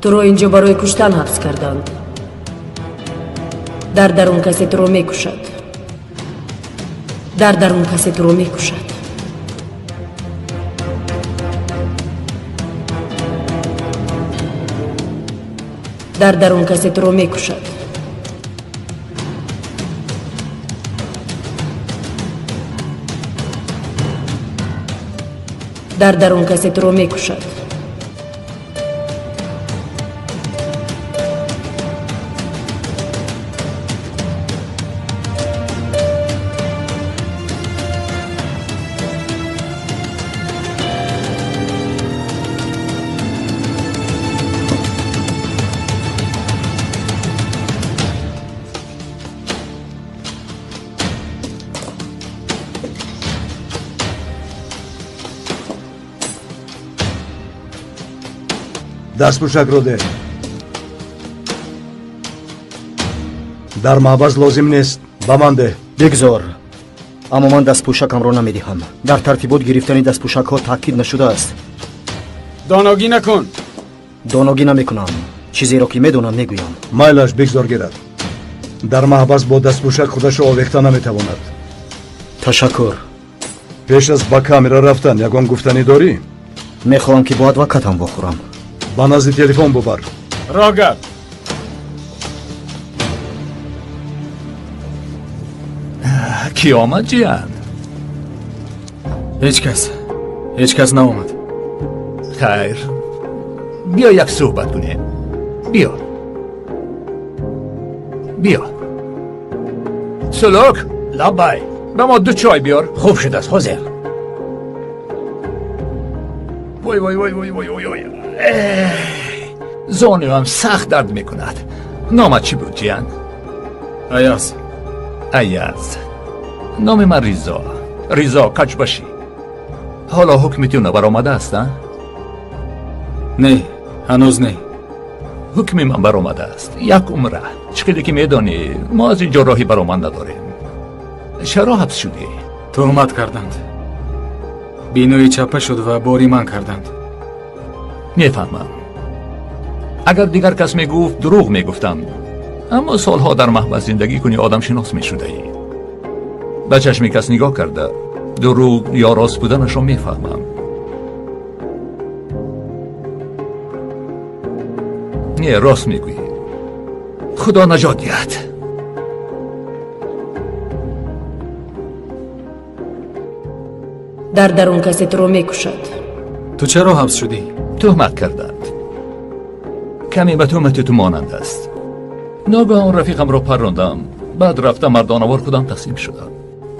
Туро инҷо барои куштан ҳабс карданд. Дар дарун касе туро мекушад. Дар дарун касе туро мекушад. Дар дарун касе туро мекушад. Дар дарун касе туро мекушад. Дастпӯшакро деҳ. Дар маҳбас лозим нест, ба ман деҳ. Бигзор, аммо ман дастпӯшакамро намедиҳам. Дар тартибот гирифтани дастпӯшакҳо таъкид нашудааст. Доногӣ накун. Доногӣ намекунам. Чизеро ки медонам, мегӯям. Майлаш, бигзор гирад. Дар маҳбас бо дастпӯшак худашро овехта наметавонад. Ташаккур. Пеш аз ба камера рафтан ягон гуфтанӣ дорӣ? Мехоҳам, ки бо адвокатам вохӯрам. Ба назди телефон бубар. Роҳ гап. Кӣ омад, ҷиян? Ҳеҷ кас. Ҳеҷ кас наомад. Хайр, биё, як суҳбат кунем. Биё, биё. Сулук! Лаббай. Ба мо ду чой биёр. Хуб шудааст, ҳозир. Вой, вой, вой, вой, вой, вой, вой! Зонуям сахт дард мекунад. Номат чӣ буд, ҷиян? Аяз. Аяз. Номи ман Ризо, Ризо Качбашӣ. Ҳоло ҳукми ту набаромадааст, а? Не, ҳанӯз не. Ҳукми ман баромадааст, як умра. Чӣ хеле ки медонӣ, мо аз ин ҷо роҳи баромад надорем. Чаро ҳабс шудӣ? Туҳмат карданд. Бинои чапа шуд ва бори ман карданд. Мефаҳмам. Агар дигар кас мегуфт, дурӯғ мегуфтам, аммо солҳо дар маҳбас зиндагӣ кунӣ, одамшинос мешудаӣ. Ба чашми кас нигоҳ карда, дурӯғ ё рост буданашро мефаҳмам. Не, рост мегӯӣ. Худо наҷот диҳад. Дар дарун касе туро мекушад. Ту чаро ҳабс шудӣ? Туҳмат карданд. Каме ба туҳмати ту монанд аст. Ногаҳон рафиқамро паррондам, баъд рафта мардонавор худам таслим шудам.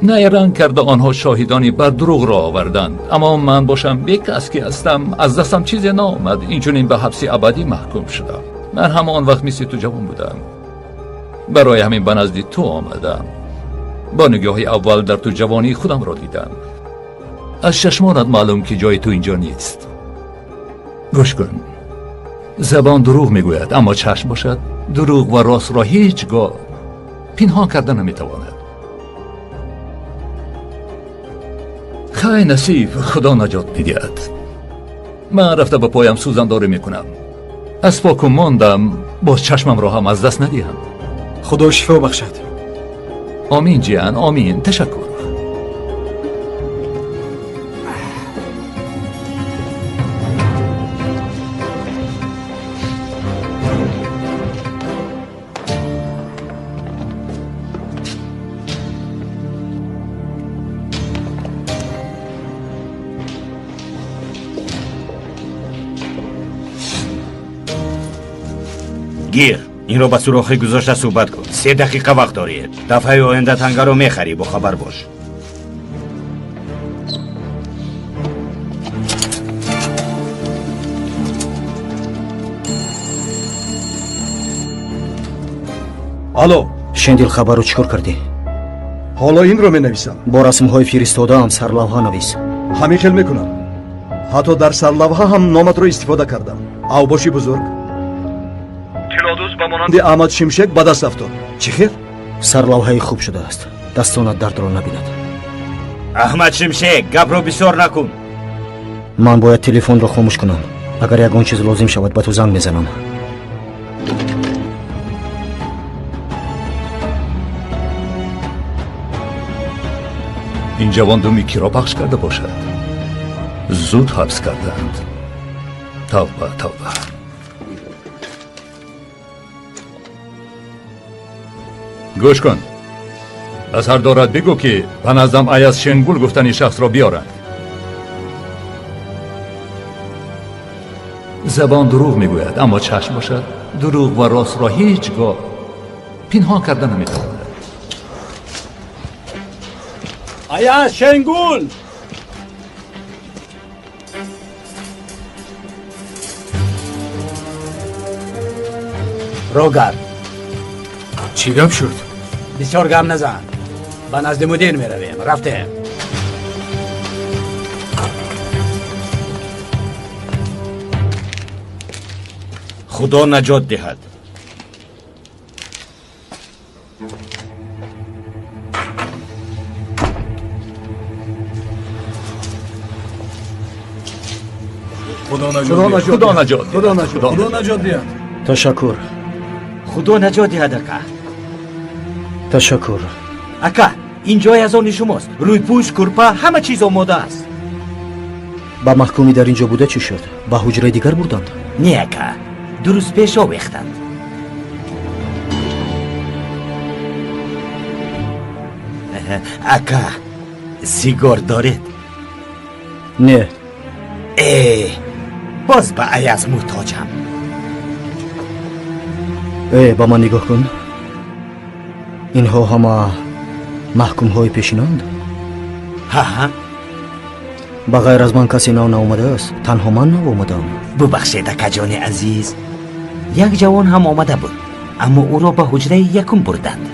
Найранг карда, онҳо шоҳидони бар дурӯғро оварданд, аммо ман бошам, бекас ки ҳастам, аз дастам чизе наомад. Инчунин ба ҳабси абадӣ маҳкум шудам. Ман ҳама он вақт мисли ту ҷавон будам, барои ҳамин ба назди ту омадам. Бо нигоҳи аввал дар ту ҷавонии худамро дидам. Аз чашмонат маълум, ки ҷои ту инҷо нест. Гӯш кун, забон дурӯғ мегӯяд, аммо чашм бошад, дурӯғ ва ростро ҳеҷ гоҳ пинҳон карда наметавонад. Хай, насиб, худо наҷот медиҳад. Ман рафта ба поям сӯзандорӣ мекунам. Аз поку мондам, боз чашмамро ҳам аз даст надиҳам. Худо шифо бахшад. Омин, ҷиян, омин. Ташаккур. Гир, инро ба сурохӣ гузошта суҳбат кун. 3 дақиқа вақт дорӣ. Дафъаи оянда тангаро мехарӣ, бохабар бош. Алло. Шендил, хабарро чӣ кор кардӣ? Ҳоло инро менависам. Бо расмҳои фиристодаам сарлавҳа навис. Ҳамин хел мекунам. Ҳатто дар сарлавҳа ҳам номатро истифода кардам. Авбоши бузург тиллодӯз ба монанди Аҳмад Шимшек ба даст афтод. Чӣ хел? Сарлавҳаи хуб шудааст. Дастонат дардро набинад. Аҳмад Шимшек, гапро бисёр накун. Ман бояд телефонро хомӯш кунам. Агар ягон чиз лозим шавад, ба ту занг мезанам. Ин ҷавон думи киро пахш карда бошад? Зуд ҳабс карданд. Тавба, тавба. Гӯш кун. Ба сардорат бигӯ ки ба наздам Аяз Шенгул гуфтани шахсро биёранд. Забон дурӯғ мегӯяд, аммо чашм бошад дурӯғ ва ростро ҳеҷ гоҳ пинҳон карда наметавонад. Аяз Шенгул! Рогар. Чӣ гап шуд? Бисёр гап назан. Ба назди мудир меравем. Рафтем. Худо наҷот диҳад. Худо наҷот. Худо наҷот. Худо наҷот диҳад. Ташаккур. Худо наҷот диҳад, ака. Ташаккур. Ака, ин ҷой аз они шумост. Рӯйпӯш, курпа, ҳама чиз омода аст. Ба маҳкумӣ дар ин ҷо буда чӣ шуд? Ба ҳуҷраи дигар бурданд? Не, ака, дуруст пеш овехтанд. Ака, сигор доред? Не. Э, боз ба Аяз муҳтоҷам. Э, ба ман нигоҳ кун. Инҳо ҳама маҳкумҳои пешинанд? Ҳа. Ба ғайр аз ман касе нав наомадааст. Танҳо ман нав омадам. Бубахшед, акаҷони азиз. Як ҷавон ҳам омада буд, аммо ӯро ба ҳуҷраи якум бурданд.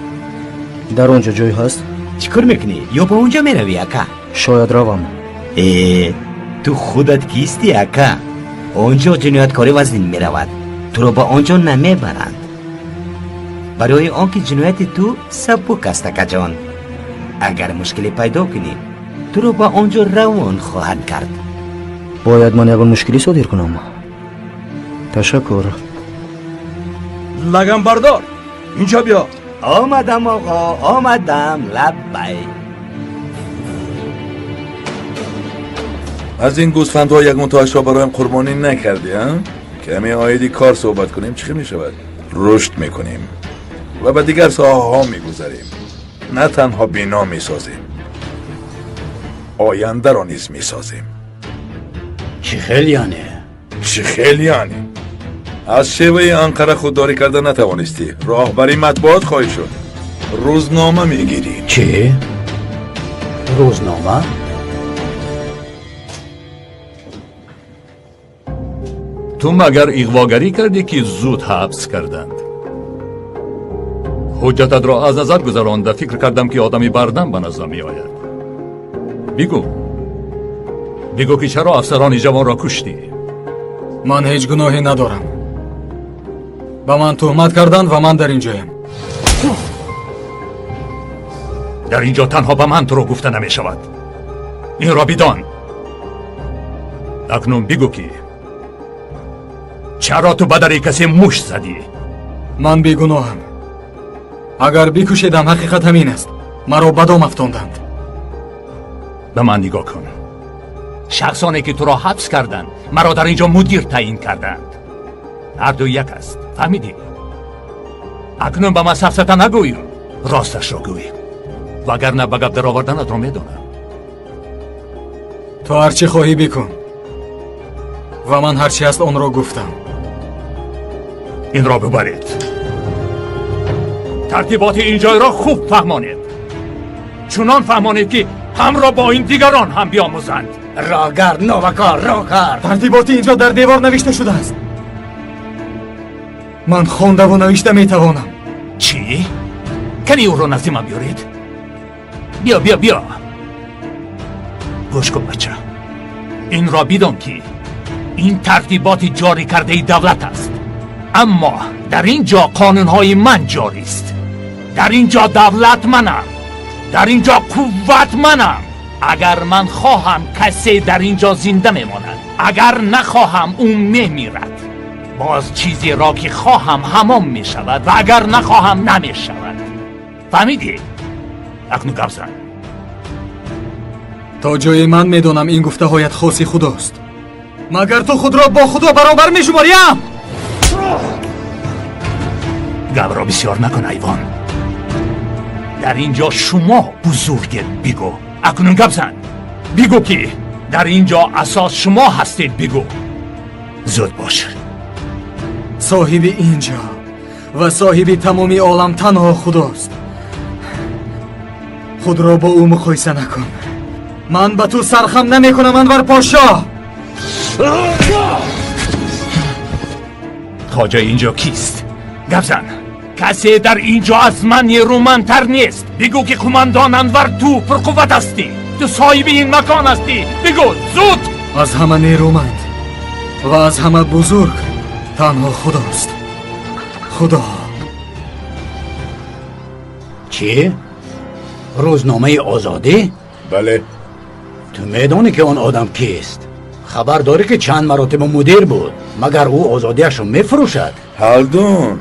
Дар он ҷо ҷой ҳаст? Чӣ кор мекунӣ? Ё ба он ҷо меравӣ, ака? Шояд равам. Э, ту худат кистӣ, ака? Он ҷо ҷинояткорӣ вазнин меравад. Туро ба он ҷо намебаранд. Барои он ки ҷинояти ту сабук аст, акаҷон. Агар мушкиле пайдо кунӣ, туро ба он ҷо равон хоҳанд кард. Бояд ман ягон мушкилӣ содир кунам? Ташаккур. Лаганбардор, инҷо биё. Омадам, оғо, омадам, лаббай. Аз ин гӯсфандҳо ягонтоашро бароям қурбонӣ накардӣ, а? Каме оиди кор суҳбат кунем, чӣ мешавад? Рушд мекунем ва ба дигар соҳаҳо мегузарем. На танҳо бино месозем, ояндаро низ месозем. Чӣ хел яъне? Чӣ хел яъне? Аз шеваи Анқара худдорӣ карда натавонистӣ. Роҳбари матбуот хоҳӣ шуд. Рӯзнома мегирӣ. Чӣ? Рӯзнома? Ту магар иғвогарӣ кардӣ ки зуд ҳабс карданд? Ҳуҷҷататро аз назар гузаронда фикр кардам ки одами бардам ба наздам меояд. Бигӯ, бигӯ ки чаро афсарони ҷавонро куштӣ? Ман ҳеҷ гуноҳе надорам. Ба ман туҳмат карданд ва ман дар ин ҷоям. Дар ин ҷо танҳо ба ман туро гуфта намешавад. Инро бидон. Акнун бигӯ ки чаро ту ба дари касе мушт задӣ? Ман бегуноҳам. Агар бикушедам, ҳақиқат ҳамин аст. Маро ба дом афтонданд. Ба ман нигоҳ кун. Шахсоне ки туро ҳабс карданд, маро дар ин ҷо мудир таъин карданд. Ҳар ду як аст, фаҳмидӣ? Акнун ба ман сафсата нагӯй, росташро гӯй. Вагарна ба гап дароварданатро медонам. Ту ҳар чӣ хоҳӣ бикун. Ва ман ҳар чӣ ҳаст онро гуфтам. Инро бибаред. Тартиботи ин ҷойро хуб фаҳмонед. Чунон фаҳмонед ки ҳамро бо ин дигарон ҳам биомӯзанд. Рогар, новакор, рогар. Тартиботи ин ҷо дар девор навишта шудааст. Ман хондаву навишта метавонам. Чӣ? Кани ӯро назди ман биёред. Биё, биё, биё. Гӯш кун, бача. Инро бидон ки ин тартиботи ҷорӣ кардаи давлат аст. Аммо дар ин ҷо қонунҳои ман ҷорист. Дар ин ҷо давлат манам. Дар ин ҷо қувват манам. Агар ман хоҳам, касе дар ин ҷо зинда мемонад. Агар нахоҳам, ӯ мемирад. Боз чизеро ки хоҳам ҳамон мешавад ва агар нахоҳам намешавад. Фаҳмидӣ? Акнун гап зан. То ҷое ман медонам ин гуфтаҳоят хоси худост. Магар ту худро бо худо баробар мешумориям? Гапро бисёр накун, ҳайвон. Дар ин ҷо шумо бузургед, бигӯ. Акнун гап зан. Бигӯ ки дар ин ҷо асос шумо ҳастед, бигӯ. Зуд бош. Соҳиби ин ҷо ва соҳиби тамоми олам танҳо худост. Худро бо ӯ муқоиса накун. Ман ба ту сархам намекунам, Анвар Пошо. Хоҷа инҷо кист? Гап зан. Касе дар инҷо аз ман нерӯмандтар нест. Бигӯ ки қумандон Анвар ту пурқувват ҳастӣ. Ту соҳиби ин макон ҳастӣ. Бигӯ зуд. Аз ҳама нерӯманд ва аз ҳама бузург танҳо худост. Худо. Чӣ? Рӯзномаи Озодӣ? Бале. Ту медонӣ ки он одам кист? Хабар дорӣ ки чанд маротиба мудир буд, магар ӯ озодиашро мефурӯшад? Ҳалдун,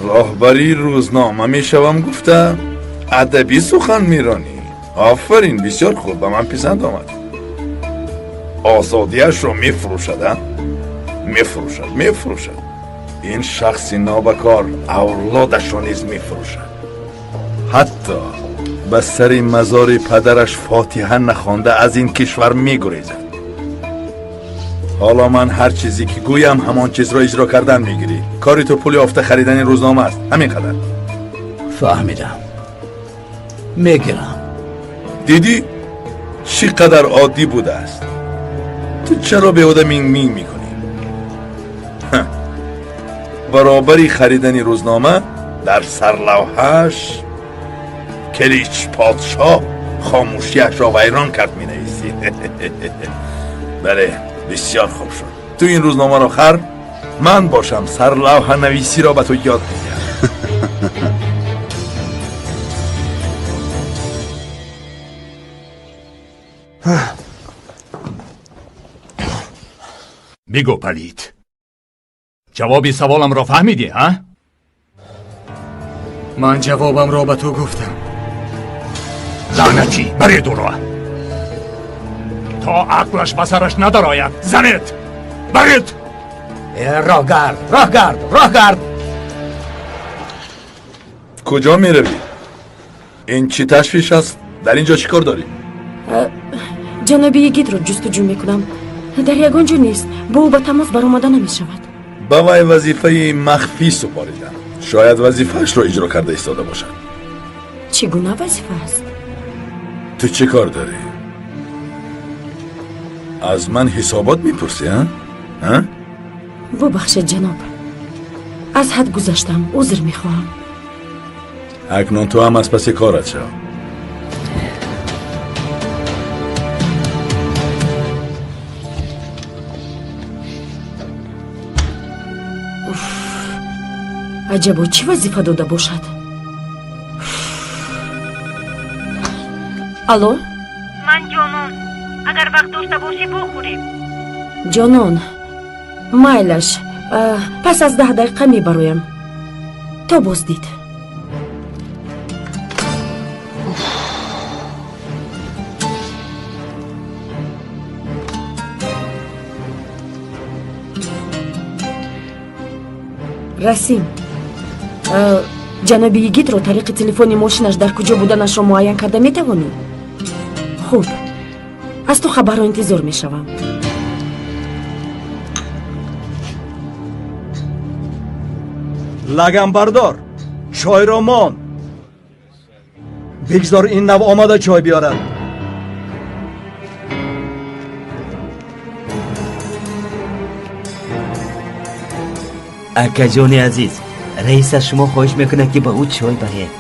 роҳбарии рӯзнома мешавам гуфта адабӣ сухан меронӣ. Офарин, бисёр хуб, ба ман писанд омад. Озодиашро мефурӯшад, а? Мефурӯшад, мефурӯшад. Ин шахси нобакор авлодашро низ мефурӯшад. Ҳатто ба сари мазори падараш фотиҳа нахонда аз ин кишвар мегурезад. Ҳоло ман ҳар чизе ки гӯям ҳамон чизро иҷро кардан мегирӣ. Кори ту пул ёфта харидани рӯзнома аст. Ҳамин қадар. Фаҳмидам. Мегирам. Дидӣ чӣ қадар оддӣ будааст? Ту чаро беҳуда минг-минг мекунӣ? Баробари харидани рӯзнома дар сарлавҳааш Клич подшоҳ хомӯшиашро вайрон кард менависӣ. Бале, бисёр хуб шуд. Ту ин рӯзномаро хар, ман бошам сарлавҳанависиро ба ту ёд медиҳам. Бигӯ, палид. Ҷавоби саволамро фаҳмидӣ, ҳа? Ман ҷавобамро ба ту гуфтам. Лаънатӣ, баред ӯро. То ақлаш ба сараш надарояд, занед! Баред! Роҳгард, роҳгард, роҳгард! Куҷо меравӣ? Ин чӣ ташвиш аст? Дар ин ҷо чӣ кор дорӣ? Ҷаноби йигитро ҷустуҷӯ мекунам. Дар ягон ҷо нест. Бо ӯ ба тамос баромада намешавад. Ба вай вазифаи махфӣ супоридам. Шояд вазифаашро иҷро карда истода бошад. Чӣ гуна вазифа аст? Ту чӣ кор дорӣ? Аз ман ҳисобот мепурсӣ, а? Бубахшед, ҷаноб. Аз ҳад гузаштам, узр мехоҳам. Акнун ту ҳам аз паси корат шав. Аҷабо чӣ вазифа дода бошад? Алло? Ман Ҷонон. Агар вақт дошта бошӣ бохӯрем. Ҷонон, майлаш. Пас аз 10 дақиқа мебароям. То боздид. Расим, ҷаноби йигитро тариқи телефони мошинаш дар куҷо буданашро муайян карда метавонӣ? Хуб, аз ту хабарро интизор мешавам. Лаганбардор, чойро мон. Бигзор ин нав омада чой биёрад. Акаҷони азиз, раис аз шумо хоҳиш мекунад ки ба ӯ чой баред.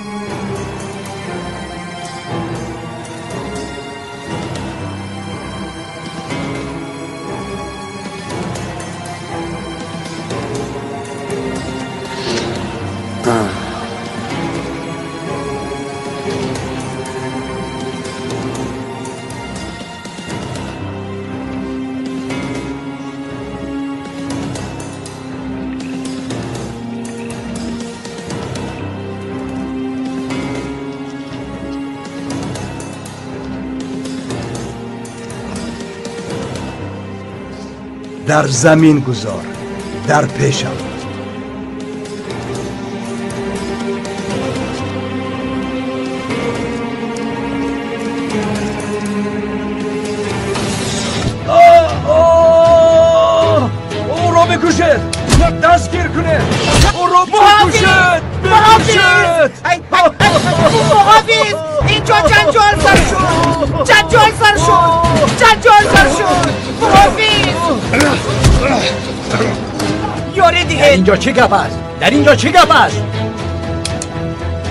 Дар замин гузор, дар пешам. Ӯро бикушед! Дастгир кунед! Ӯро бикушед! Бикушед! Муҳофиз! Инҷо ҷанҷол сар шуд! Ҷанҷол сар шуд! Ҷанҷол сар шуд! Муҳофиз! Ёрӣ диҳед! Дар инҷо чӣ гап аст? Дар инҷо чӣ гап аст?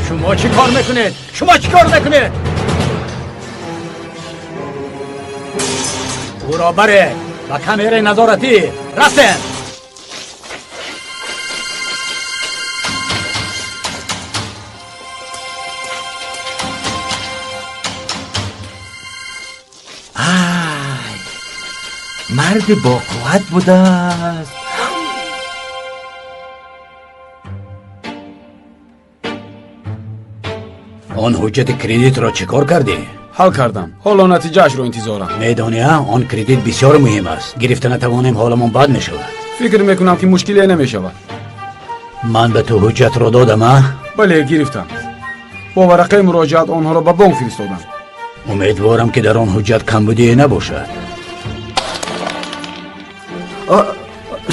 Шумо чӣ кор мекунед? Шумо чӣ кор мекунед? Ӯро баред ба камераи назоратӣ! Рафтем! Марди боқувват будааст. Он ҳуҷҷати кредитро чӣ кор кардӣ? Ҳал кардам. Ҳоло натиҷаашро интизорам. Медонӣ, он кредит бисёр муҳим аст. Гирифта натавонем, ҳоламон бад мешавад. Фикр мекунам, ки мушкиле намешавад. Ман ба ту ҳуҷҷатро додам, а? Бале, гирифтам. Бо варақаи муроҷиат онҳоро ба бонк фиристодам. Умедворам, ки дар он ҳуҷҷат камбудие набошад.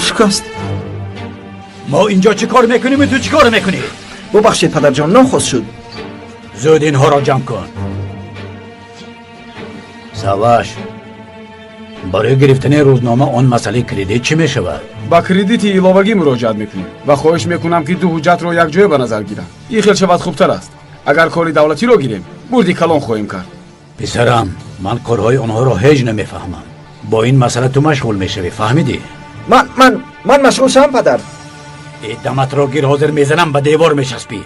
Шикаст. Мо инҷо чӣ кор мекунем ва ту чӣ кор мекунӣ? Бубахшед, падарҷон, нохост шуд. Зуд инҳоро ҷамъ кун. Саваш, барои гирифтани рӯзнома он масъалаи кредит чӣ мешавад? Ба кредити иловагӣ муроҷиат мекунем ва хоҳиш мекунам, ки ду ҳуҷҷатро якҷоя ба назар гирам. Ин хел шавад хубтар аст. Агар кори давлатиро гирем, бурди калон хоҳем кард. Писарам, ман корҳои онҳоро ҳеҷ намефаҳмам. Бо ин масъала ту машғул мешавӣ, фаҳмидӣ? Ман машғул шавам, падар? Э, даматро гир, ҳозир мезанам, ба девор мечаспӣ.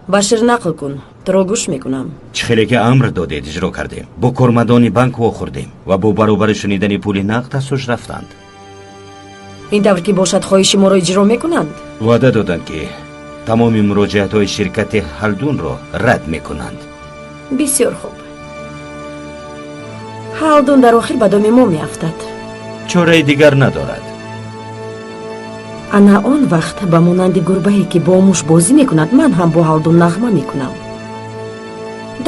Башир, нақл кун, туро гӯш мекунам. Чӣ хеле ки амр додед, иҷро кардем. Бо кормандони банк вохӯрдем ва бо баробари шунидани пули нақд аз ҳуш рафтанд. Ин тавр ки бошад, хоҳиши моро иҷро мекунанд? Ваъда доданд, ки тамоми муроҷиатҳои ширкати Ҳалдунро рад мекунанд. Бисёр хуб. Ҳалдун дар охир ба доми мо меафтад. Чораи дигар надорад. Ана он вақт ба монанди гурбае, ки бо муш бозӣ мекунад, ман ҳам бо Ҳалдун нағма мекунам.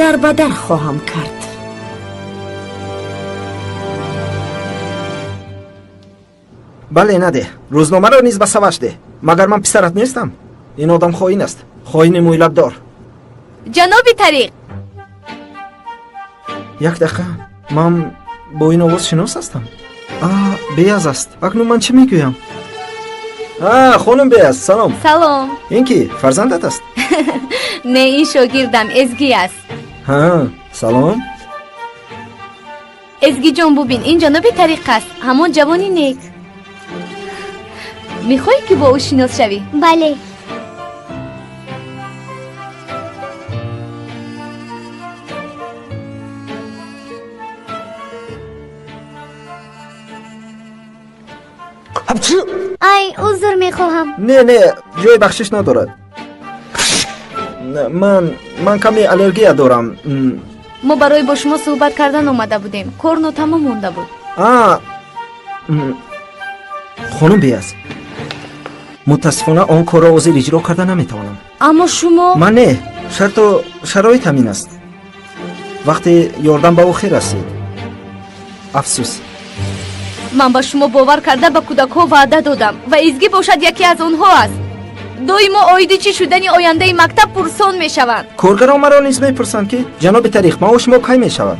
Дар ба дар хоҳам кард. Бале, надеҳ. Рӯзномаро низ ба Саваш деҳ. Магар ман писарат нестам? Ин одам хоин аст, хоини мӯйлабдор. Ҷаноби Тариқ! Як дақиқа, ман бо ин овоз шинос ҳастам. А, Беяз аст. Акнун ман чӣ мегӯям? А, хонум Беяз, салом. Салом. Ин ки фарзандат аст? Не, ин шогирдам Эзгӣ аст. Ҳа, салом. Эзгиҷон, бубин, ин ҷаноби Тариқ аст, ҳамон ҷавони нек. Мехоҳӣ, ки бо ӯ шинос шавӣ? Бале. Ай, узр мехоҳам. Не, не, ҷои бахшиш надорад. Ман каме аллергия дорам. Мо барои бо шумо суҳбат кардан омада будем. Кор нотамом монда буд. А, хонум Беяз, мутаассифона он корро ҳозир иҷро карда наметавонам. Аммо шумо Ман не, шарту шароит ҳамин аст. Вақте ёрдам ба охир расид. Афсӯс. Ман ба шумо бовар карда ба кӯдакҳо ваъда додам ва Изгӣ бошад яке аз онҳо аст. Доимо оиди чӣ шудани ояндаи мактаб пурсон мешаванд. Коргарон маро низ мепурсанд, ки ҷаноби Тариқ, маоши мо кай мешавад?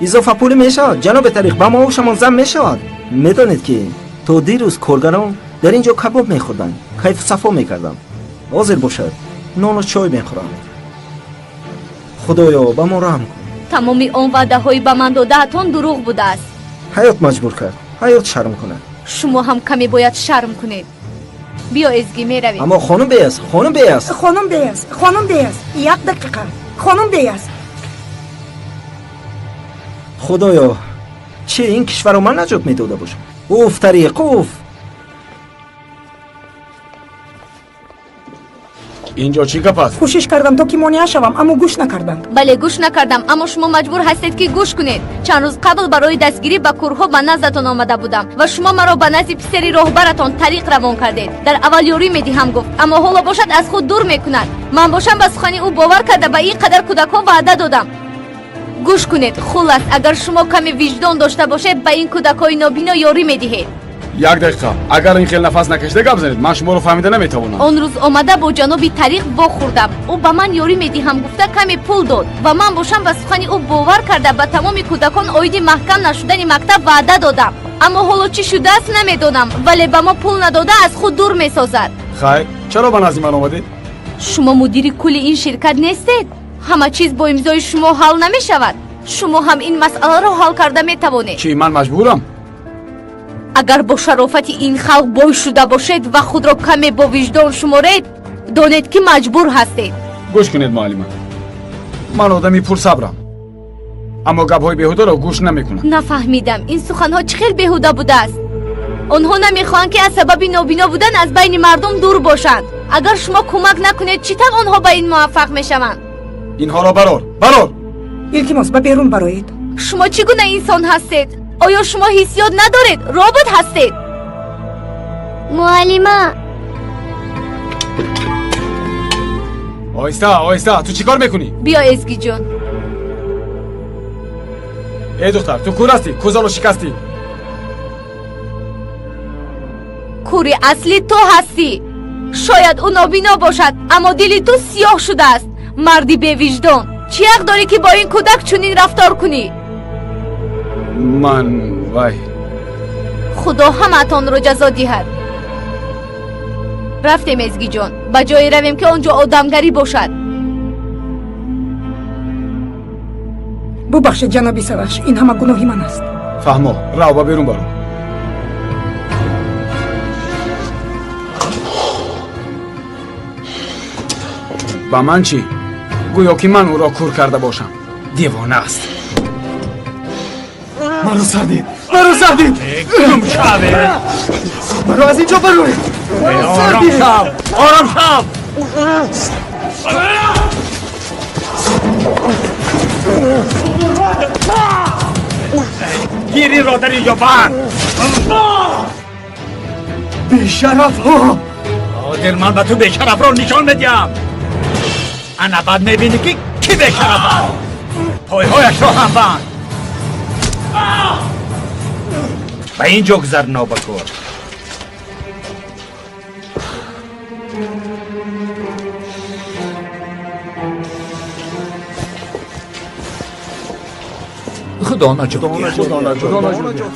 Изофапулӣ мешавад? Ҷаноби Тариқ, ба маошамон зам мешавад? Медонед, ки то дирӯз коргарон дар ин ҷо кабоб мехӯрданд, кайфу сафо мекарданд. Ҳозир бошад, нону чой мехӯранд. Худоё, ба мо раҳм кун. Тамоми он ваъдаҳои ба ман додаатон дурӯғ будааст. Ҳаёт маҷбур кард, ҳаёт шарм кунад. Шумо ҳам каме бояд шарм кунед. Биё, Эзгӣ, меравем. Аммо хонум Беяз, хонум Беяз. Хонум Беяз, хонум Беяз, як дақиқа, хонум Беяз. Худоё, чи ин кишварро ман наҷот медода бошам? Уф, Тариқ, уф. Инҷо чӣ гап аст? Кӯшиш кардам, то ки монеа шавам, аммо гӯш накарданд. Бале, гӯш накардам, аммо шумо маҷбур ҳастед, ки гӯш кунед. Чанд рӯз қабл барои дастгирӣ ба кӯрҳо ба наздатон омада будам ва шумо маро ба назди писари роҳбаратон Тариқ равон кардед. Дар аввал ёрӣ медиҳам гуфт, аммо ҳоло бошад аз худ дур мекунад. Ман бошам ба сухани ӯ бовар карда ба ин қадар кӯдакҳо ваъда додам. Гӯш кунед, хуллас, агар шумо каме виҷдон дошта бошед, ба ин кӯдакҳои нобино ёрӣ медиҳед. Як дақиқа, агар ин хел нафас накашида гап занед, ман шуморо фаҳмида наметавонам. Он рӯз омада бо ҷаноби Тариқ вохӯрдам. Ӯ ба ман ёрӣ медиҳам гуфта каме пул дод ва ман бошам ба сухани ӯ бовар карда ба тамоми кӯдакон оиди маҳкам нашудани мактаб ваъда додам. Аммо ҳоло чӣ шудааст намедонам, вале ба мо пул надода аз худ дур месозад. Хайр, чаро ба назди ман омадед? Шумо мудири кулли ин ширкат нестед? Ҳама чиз бо имзои шумо ҳал намешавад. Шумо ҳам ин масъаларо ҳал карда метавонед. Чӣ, ман маҷбурам? Агар бо шарофати ин халқ бой шуда бошед ва худро каме бо виҷдон шуморед, донед, ки маҷбур ҳастед. Гӯш кунед, муаллима, ман одами пурсабрам, аммо гапҳои беҳударо гӯш намекунам. Нафаҳмидам, ин суханҳо чӣ хел беҳуда будааст? Онҳо намехоҳанд, ки аз сабаби нобино будан аз байни мардум дур бошанд. Агар шумо кӯмак накунед, чӣ тавр онҳо ба ин муваффақ мешаванд? Инҳоро барор, барор! Илтимос, ба берун бароед. Шумо чӣ гуна инсон ҳастед? Оё шумо ҳиссиёт надоред? Робот ҳастед? Муаллима. Оҳиста, оҳиста, ту чӣ кор мекунӣ? Биё, Эзгиҷон. Эй духтар, ту кур ҳастӣ? Кӯзаро шикастӣ. Кури аслӣ ту ҳастӣ. Шояд ӯ нобино бошад, аммо дили ту сиёҳ шудааст. Марди бевиҷдон, чӣ ҳақ дорӣ, ки бо ин кӯдак чунин рафтор кунӣ? Ман вай. Худо ҳамаатонро ҷазо диҳад. Рафтем, Эзгиҷон, ба ҷое равем, ки он ҷо одамгарӣ бошад. Бубахшед, ҷаноби Саваш, ин ҳама гуноҳи ман аст. Фаҳмо, рав, ба берун баро. Ба ман чӣ? Гӯё ки ман ӯро кур карда бошам. Девона аст. Маро сардид, маро сардид! Гум шаве! Маро аз инҷо бароед! Ором шав, ором шав! Гир инро дар инҷо банд! Бешарафҳо! Ҳозир ман ба ту бешарафро нишон медиҳам. Ана баъд мебинӣ, ки кӣ бешараф аст. Пойҳояшро ҳам банд. Ба ин ҷо гузар, нобакор. Худо наҷот диҳад.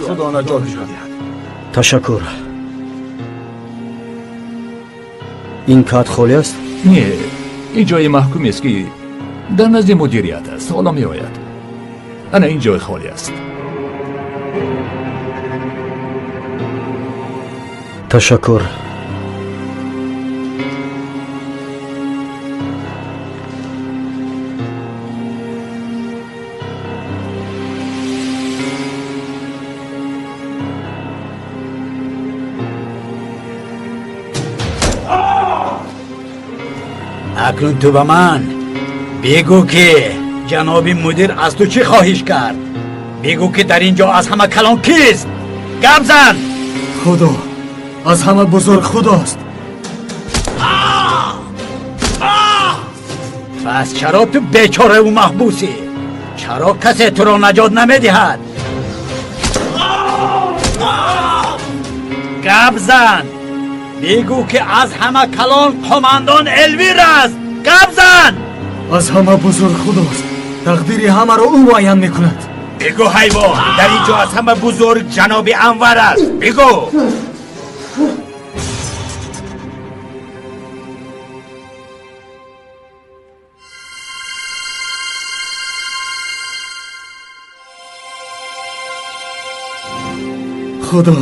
Худо наҷот диҳад. Ташаккур. Ин кат холӣ аст? Не, ин ҷои маҳкумест, ки дар назди мудирият аст. Ҳоло меояд. Ана ин ҷой холӣ аст. Ташаккур. Акнун ту ба ман бигӯ, ки ҷаноби мудир аз ту чӣ хоҳиш кард? Бигӯ, ки дар ин ҷо аз ҳама калон кист? Гап зан! Худо аз ҳама бузург, Худост. Пас чаро ту бечораву маҳбусӣ? Чаро касе туро наҷот намедиҳад? Гап зан! Бигӯ, ки аз ҳама калон қомандон Элвир аст. Гап зан! Аз ҳама бузург Худост. Тақдири ҳамаро ӯ муайян мекунад. Бигӯ, ҳайвон, дар ин ҷо аз ҳама бузург ҷаноби Анвар аст. Бигӯ! Худо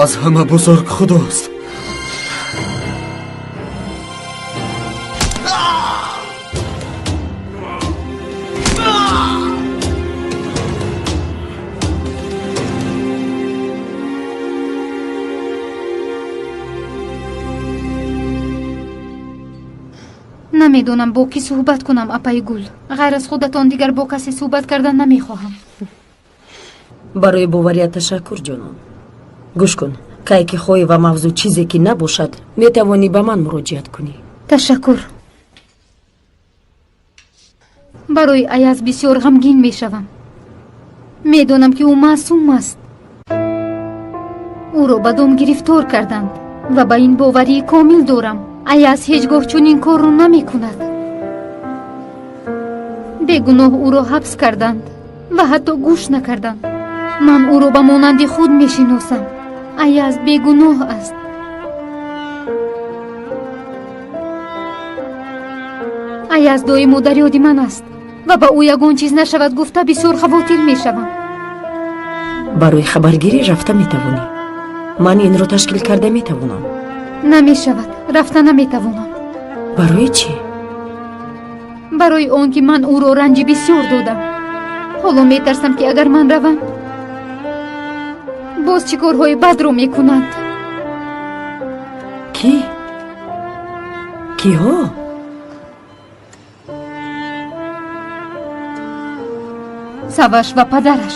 аз ҳама бузург, Худост. Намедонам бо кӣ суҳбат кунам, апаи Гул. Ғайр аз худатон дигар бо касе суҳбат кардан намехоҳам. Барои боварият ташаккур, ҷонон. Гӯш кун, кай ки хоҳӣ ва мавзӯъ чизе ки набошад, метавонӣ ба ман муроҷиат кунӣ. Ташаккур. Барои Аяз бисёр ғамгин мешавам. Медонам ки ӯ маъсум аст. Ӯро ба дом гирифтор карданд ва ба ин боварии комил дорам. Аяз ҳеҷ гоҳ чунин корро намекунад. Бегуноҳ ӯро ҳабс карданд ва ҳатто гӯш накарданд. Ман ӯро ба монанди худ мешиносам. Аяз бегуноҳ аст. Аяз доимо дар ёди ман аст ва ба ӯ ягон чиз нашавад гуфта бисёр хавотир мешавам. Барои хабаргирӣ рафта метавонӣ. Ман инро ташкил карда метавонам. Намешавад, рафта наметавонам. Барои чӣ? Барои он ки ман ӯро ранҷи бисёр додам. Ҳоло метарсам ки агар ман равам, боз чӣ корҳои бадро мекунанд. Кӣ? Киҳо? Саваш ва падараш.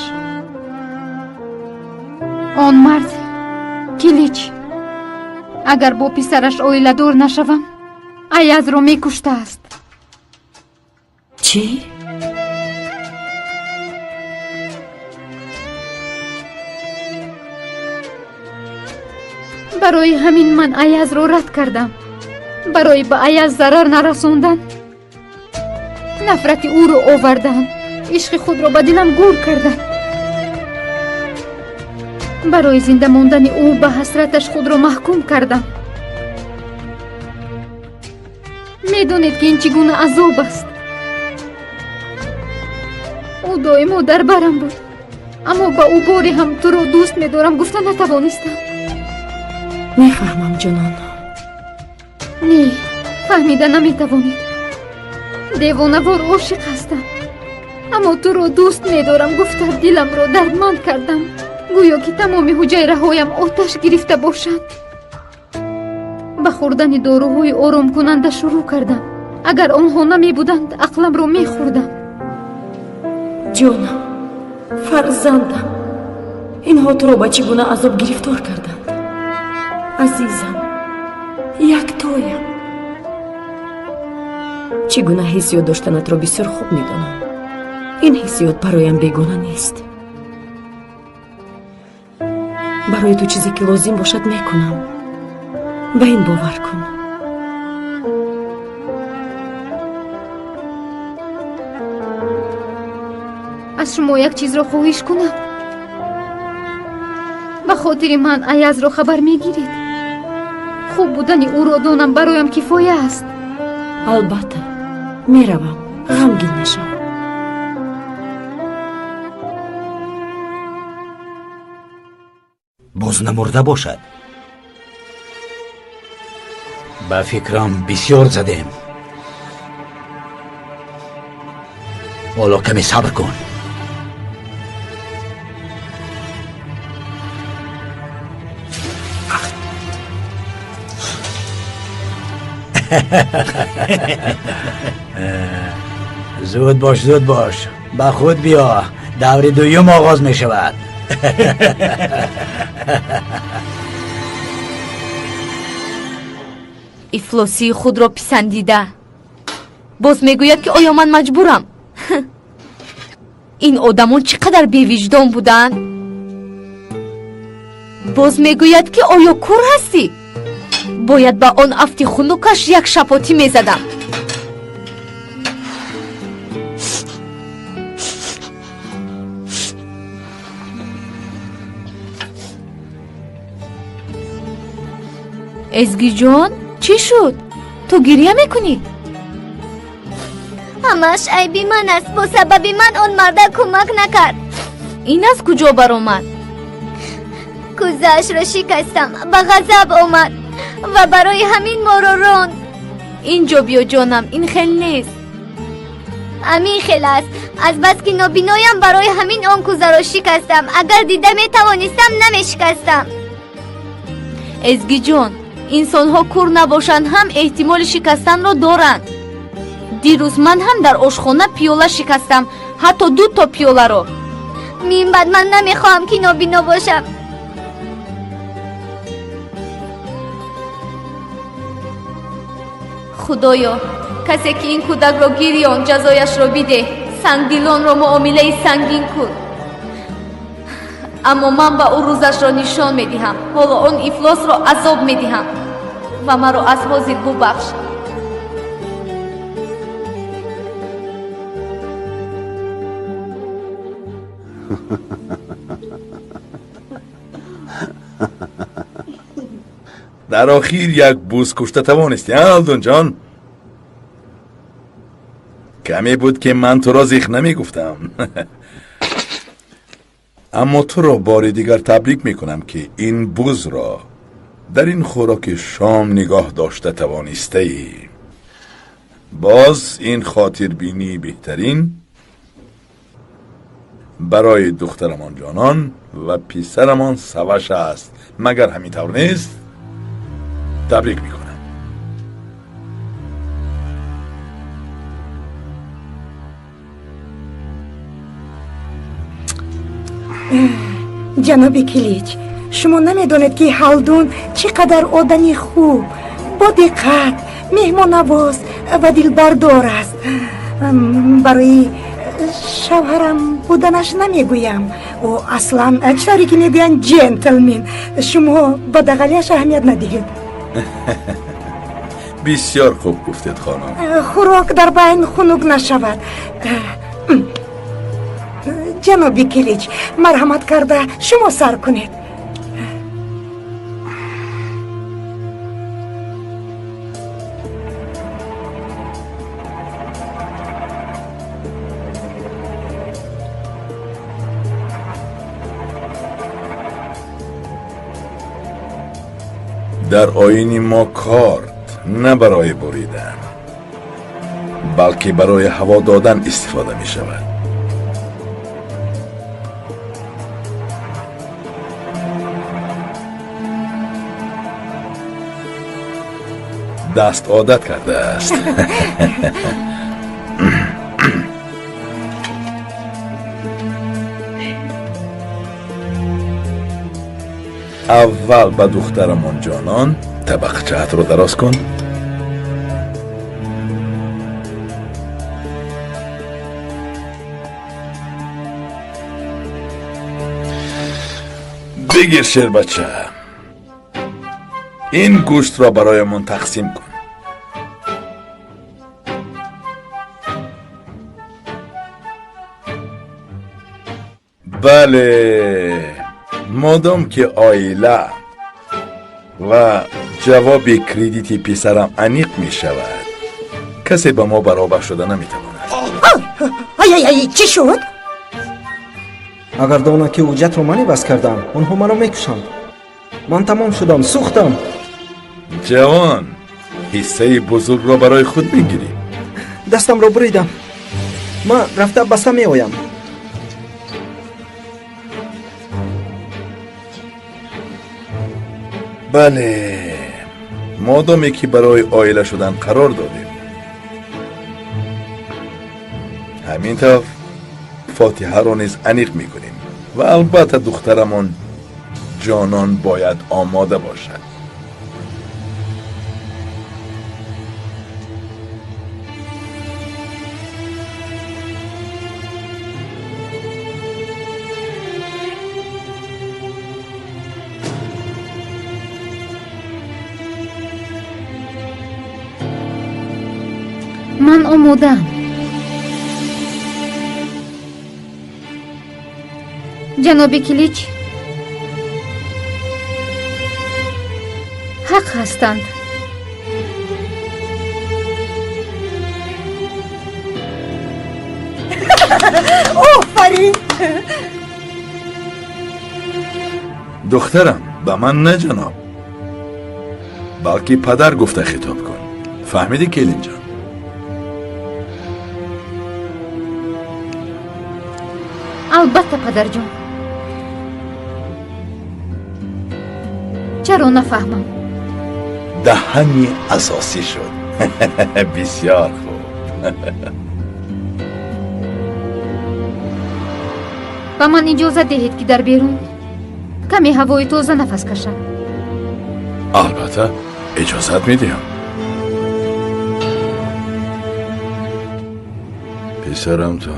Он мард Килич. Агар бо писараш оиладор нашавам, Аязро мекуштааст. Чӣ? Барои ҳамин ман Аязро рад кардам. Барои ба Аяз зарар нарасондан нафрати ӯро овардам. Ишқи худро ба дилам гур кардам. Барои зинда мондани ӯ ба ҳасраташ худро маҳкум кардам. Медонед ки ин чӣ гуна азоб аст. Ӯ доимо дар барам буд, аммо ба ӯ боре ҳам туро дӯст медорам гуфта натавонистам. Мефаҳмам, ҷонон. Не, фаҳмида наметавонед. Девонавор ошиқ ҳастам, аммо туро дӯст медорам гуфта диламро дардманд кардам. Гӯё ки тамоми ҳуҷайраҳоям оташ гирифта бошанд. Ба хӯрдани доруҳои оромкунанда шурӯъ кардам. Агар онҳо намебуданд, ақламро мехӯрдам. Ҷонам, фарзандам, инҳо туро ба чӣ гуна азоб гирифтор карданд? Азизам, яктоям. Чӣ гуна ҳиссиёт доштанатро бисёр хуб медонам. Ин ҳиссиёт бароям бегона нест. Барои ту чизе ки лозим бошад мекунам. Ба ин бовар кун. Аз шумо як чизро хоҳиш кунам. Ба хотири ман Аязро хабар мегиред. Хуб будани ӯро донам бароям кифоя аст. Албатта, меравам. Ғамгин нашав. Боз намурда бошад. Ба фикрам бисёр задем. Ҳоло каме сабр кун. Зуд бош, зуд бош, ба худ биё. Даври дуюм оғоз мешавад. Ифлосии худро писандида боз мегӯяд ки оё ман маҷбурам. Ин одамон чӣ қадар бевиҷдон буданд. Боз мегӯяд ки оё кур ҳастӣ? Бояд ба он афти хунукаш як шапотӣ мезадам. Эзгиҷон, чӣ шуд? Ту гиря мекунӣ? Ҳамааш айби ман аст. Бо сабаби ман он марда кӯмак накард. Ин аз куҷо баромад? Кӯзаашро шикастам, ба ғазаб омад ва барои ҳамин моро ронд. Инҷо биё ҷонам, ин хел нест. Ҳамин хел аст. Азбаски нобиноям барои ҳамин он кӯзаро шикастам. Агар дида метавонистам, намешикастам. Эзгиҷон, инсонҳо кур набошанд ҳам эҳтимоли шикастанро доранд. Дирӯз ман ҳам дар ошхона пиёла шикастам, ҳатто дуто пиёларо. Минбаъд ман намехоҳам, ки нобино бошам. Худоё, касе ки ин кӯдакро гирён, ҷазояшро бидеҳ. Сангдилонро муомилаи сангин кун. Аммо ман ба ӯ рӯзашро нишон медиҳам. Ҳоло он ифлосро азоб медиҳам ва маро аз ҳозир бубахш. Дар охир як буз кушта тавонистӣ, Алдунҷон? Каме буд, ки ман туро зих намегуфтам. Аммо туро бори дигар табрик мекунам, ки ин бузро дар ин хӯроки шом нигоҳ дошта тавонистаӣ. Боз ин хотирбинии беҳтарин барои духтарамон Ҷонон ва писарамон Саваш аст. Магар ҳамин тавр нест? Табрик мекунам. Ҷаноби Килич, шумо намедонед, ки Ҳалдун чӣ қадар одами хуб, бодиққат, меҳмоннавоз ва дилбардор аст. Барои шавҳарам буданаш намегӯям. Ӯ аслан, чӣ тавре ки мегӯянд, ҷентлмен. Шумо ба дағалияш аҳамият надиҳед. Бисёр хуб гуфтед, хонум. Хӯрок дар байн хунук нашавад. Ҷаноби Килич, марҳамат карда шумо сар кунед. Дар оини мо корд на барои буридан, балки барои ҳаво додан истифода мешавад. Даст одат кардааст. Аввал ба духтарамон Ҷонон табақчаатро дароз кун. Бигир, шербача, ин гӯштро бароямон тақсим кун. Бале, модом ки оила ва ҷавоби кредити писарам аниқ мешавад, касе ба мо баробар шуда наметавонад. Ай, чӣ шуд? Агар донанд, ки ҳуҷҷатро ман иваз кардам, онҳо маро мекушанд. Ман тамом шудам, сӯхтам. Ҷавон, ҳиссаи бузургро барои худ мегирӣ. Дастамро буридам. Ман рафта баста меоям. Бале, модоме ки барои оила шудан қарор додем, ҳамин тавр фотиҳаро низ аниқ мекунем ва албатта духтарамон Ҷонон бояд омода бошад. Ман омодаам. Ҷаноби Килич ҳақ ҳастанд. Офарин! Духтарам, ба ман на ҷаноб, балки падар гуфта хитоб кун. Фаҳмидӣ, келинҷон? Албатта, падарҷон. Чаро нафаҳмам? Даҳани асосӣ шуд. Бисёр хуб. Ба ман иҷозат диҳед, ки дар берун каме ҳавои тоза нафас кашам. Албатта, иҷозат медиҳам. Писарам, ту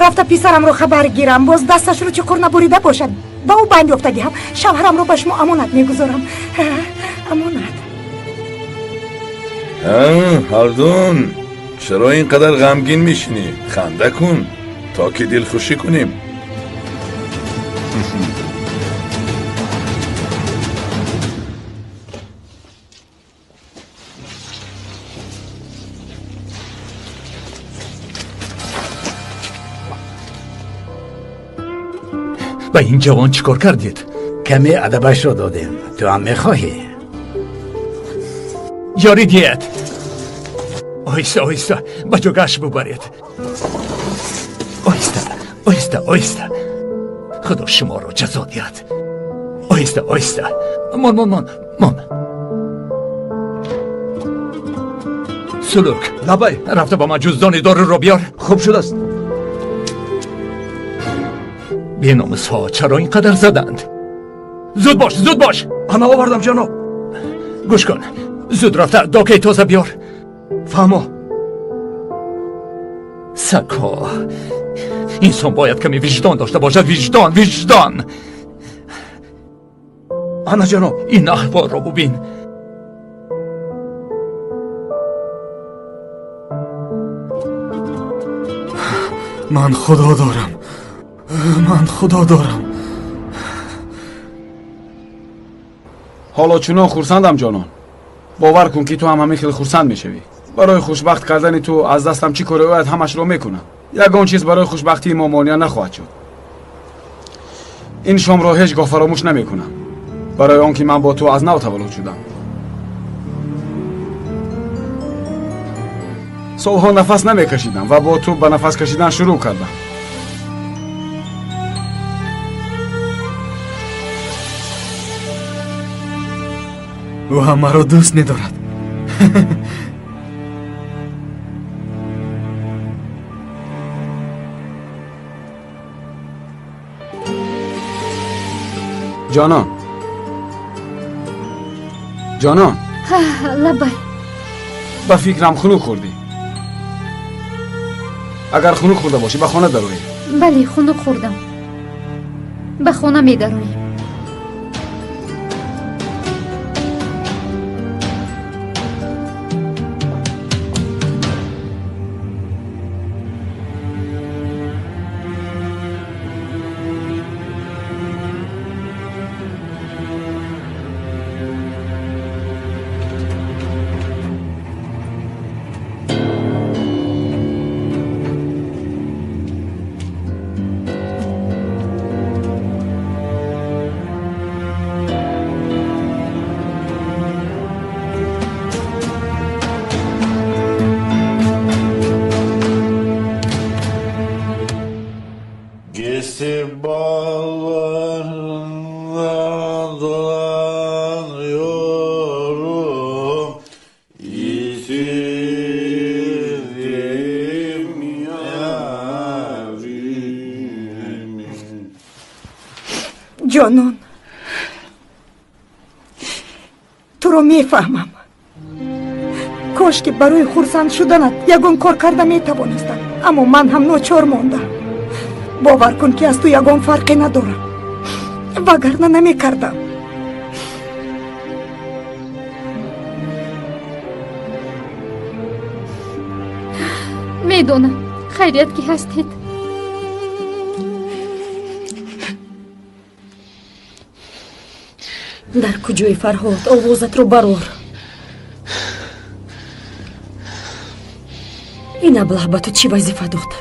рафта писарамро хабар гирам, боз дасташро чуқур набурида бошад. Ба ӯ банд ёфта диҳам. Шавҳарамро ба шумо амонат мегузорам. Амонат. Ҳалдун, чаро ин қадар ғамгин мешинӣ? Ханда кун, то ки дилхушӣ кунем. Ба ин ҷавон чӣ кор кардед? Каме адабашро додем. Ту ҳам мехоҳӣ? Ёрӣ диҳед. Оҳиста, оҳиста ба ҷогаш бубаред. Оҳиста, оҳиста, оҳиста. Худо шуморо ҷазо диҳад. Оҳиста, оҳиста. Мон, мон, мон, мон. Сулук. Лабай. Рафта ба ман ҷуздони доруро биёр. Хуб шудааст. Беномусҳо чаро ин қадар заданд? Зуд бош, зуд бош. Ана овардам, ҷаноб. Гӯш кун, зуд рафта докаи тоза биёр. Фаҳмо. Сагҳо, инсон бояд каме виҷдон дошта бошад. Виҷдон, виҷдон. Ана ҷаноб. Ин аҳволро бубин. Ман худо дорам, ман худо дорам. Ҳоло чунон хурсандам, ҷонон. Бовар кун, ки ту ҳам ҳамин хел хурсанд мешавӣ. Барои хушбахт кардани ту аз дастам чӣ коре ояд, ҳамашро мекунам. Ягон чиз барои хушбахтии мо монеа нахоҳад шуд. Ин шомро ҳеҷ гоҳ фаромӯш намекунам, барои он ки ман бо ту аз нав таваллуд шудам. Солҳо нафас намекашидам ва бо ту ба нафас кашидан шурӯъ кардам. Ӯ ҳам маро дӯст медорад. Ҷонон, ҷонон. Лабай. Ба фикрам хунук хӯрдӣ. Агар хунук хӯрда бошӣ, ба хона дароӣ. Бале, хунук хӯрдам. Ба хона медароем. Bağlarında dolanıyorum, yitirdim yarimi. Ҷонон, туро мефаҳмам. Кош ки барои хурсанд шуданат ягон кор карда метавонистам, аммо ман ҳам ночор мондам. Бовар кун, ки аз ту ягон фарқе надорам, вагарна намекардам. Медонам, хайрият ки ҳастед. Дар куҷои, Фарҳод? Овозатро барор. Ин аблаҳ ба ту чӣ вазифа дод?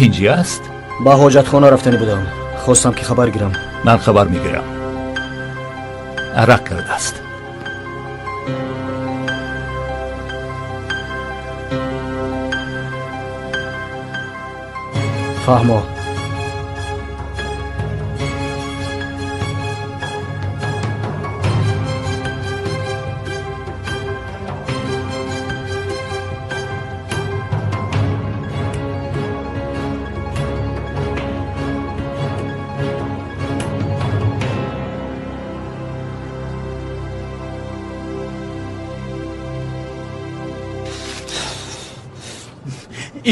Тинҷӣ аст? Ба ҳоҷатхона рафтанӣ будам, хостам ки хабар гирам. Ман хабар мегирам. Арақ кардааст. Фаҳмо.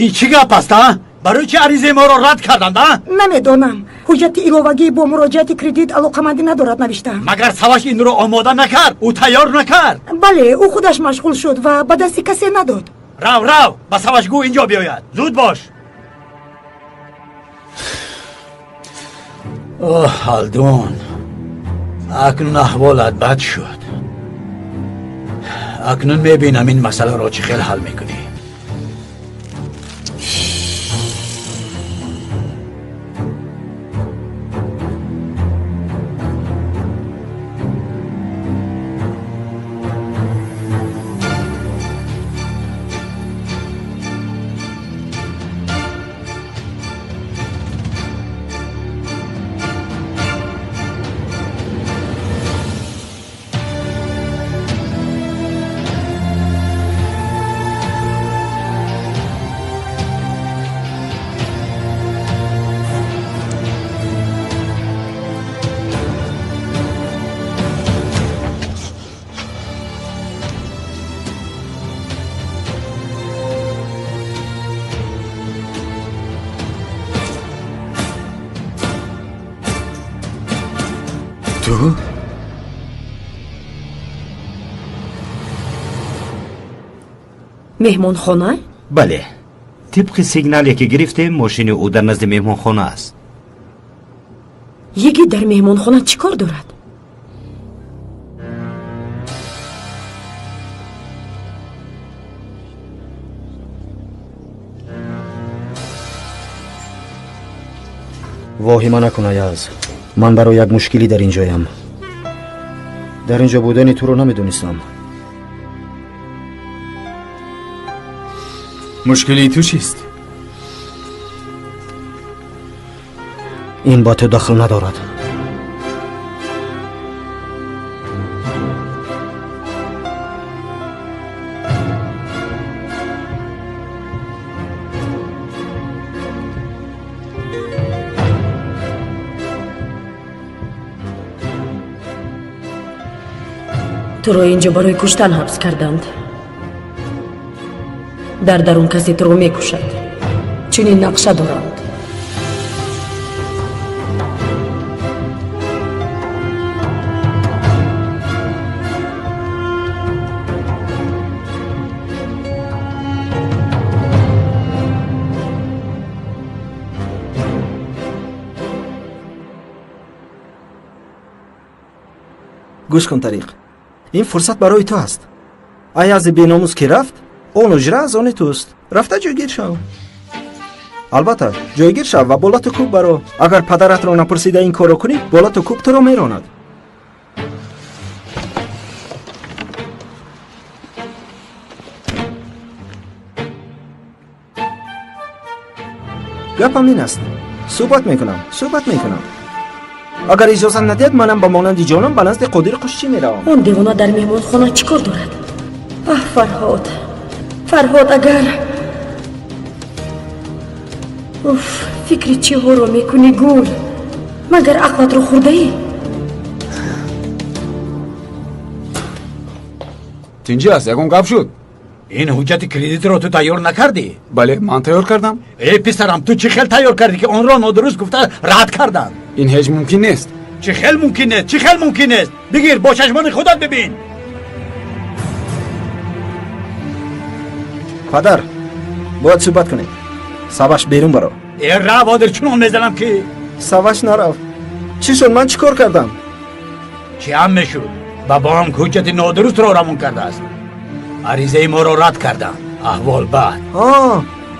Ин чӣ гап аст, а? Барои чӣ аризаи моро рад карданд, а? Намедонам. Ҳуҷҷати иловагӣ бо муроҷиати кредит алоқамандӣ надорад, навиштаам. Магар Саваш инро омода накард? Ӯ тайёр накард? Бале, ӯ худаш машғул шуд ва ба дасти касе надод. Рав, рав, ба Саваш гӯ инҷо биёяд. Зуд бош. Оҳ, Ҳалдун, акнун аҳволат бад шуд. Акнун мебинам ин масъаларо чӣ хел ҳал мекунӣ. Ту? Меҳмонхона? Бале, тибқи сигнале ки гирифтем, мошини ӯ дар назди меҳмонхона аст. Йигит дар меҳмонхона чӣ кор дорад? Воҳима накун, Аяз. Ман барои як мушкилӣ дар ин ҷоям. Дар ин ҷо будани туро намедонистам. Мушкилии ту чист? Ин ба ту дахл надорад. Туро инҷо барои куштан ҳабс карданд. Дар дарун касе туро мекушад. Чунин нақша доранд. Гӯш кун, Тариқ, ин фурсат барои ту аст. Аязи беномус ки рафт, он ҳуҷра аз они туст. Рафта ҷойгир шав. Албатта, ҷойгир шав ва болату кӯб баро. Агар падаратро напурсида ин корро кунӣ, болату кӯб туро меронад. Гапам ин аст. Суҳбат мекунам, суҳбат мекунам. Агар иҷозат надиҳад, манам ба монанди ҷонам ба назди Қодир Қушчӣ меравам. Он девона дар меҳмонхона чӣ кор дорад? Аҳ, Фарҳод, Фарҳод, агар уф, фикри чиҳоро мекунӣ, гул? Магар ақлатро хӯрдаӣ? Тинҷӣ аст, ягон гап шуд? Ин ҳуҷҷати кредитро ту тайёр накардӣ? Бале, ман тайёр кардам. Э, писарам, ту чӣ хел тайёр кардӣ, ки онро нодуруст гуфта рад карданд? Ин ҳеҷ мумкин нест. Чӣ хел мумкин нест? Чӣ хел мумкин нест? Бигир, бо чашмони худат бибин. Падар, бояд суҳбат кунем. Саваш берун баро. Э, рав, одир чунон мезанам ки. Саваш нарав. Чӣ шуд? Ман чӣ кор кардам? Чӣ ҳам мешуд? Ба бонк ҳуҷҷати нодурустро равон кардааст. Аризаи моро рад карданд. Аҳвол бад.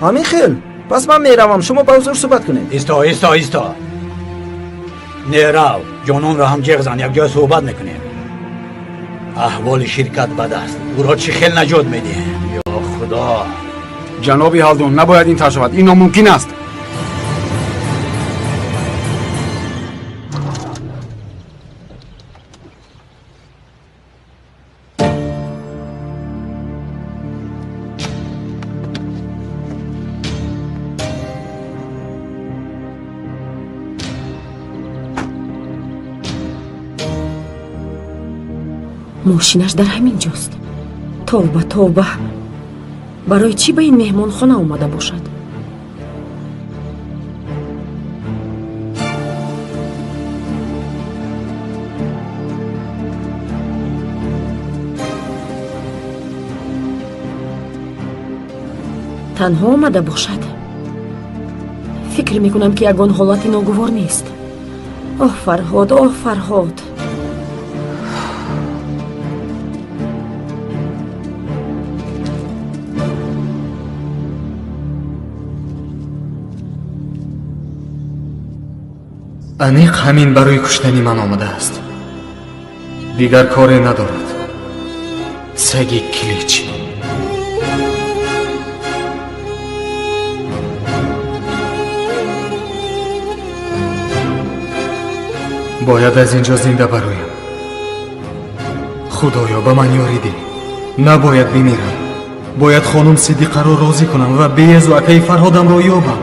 Ҳамин хел. Пас ман меравам, шумо ба ҳузур суҳбат кунед. Исто, исто, исто. Не рав, ҷононро ҳам ҷеғ зан, якҷоя суҳбат мекунем. Аҳволи ширкат бад аст. Ӯро чӣ хел наҷот медиҳем? Ё Худо! Ҷаноби Ҳалдун, набояд ин тавр шавад. Ин номумкин аст. Мошинаш дар ҳамин ҷост. Тавба, тавба, барои чӣ ба ин меҳмонхона омада бошад? Танҳо омада бошад? Фикр мекунам, ки ягон ҳолати ногувор нест. Оҳ, Фарҳод, оҳ, Фарҳод. Аниқ ҳамин барои куштани ман омадааст. Дигар коре надорад. Саги Килич. Бояд аз ин ҷо зинда бароям. Худоё, ба ман ёрӣ деҳ. Набояд бимирам. Бояд хонум Сиддиқаро розӣ кунам ва Беязу акаи Фарҳодамро ёбам.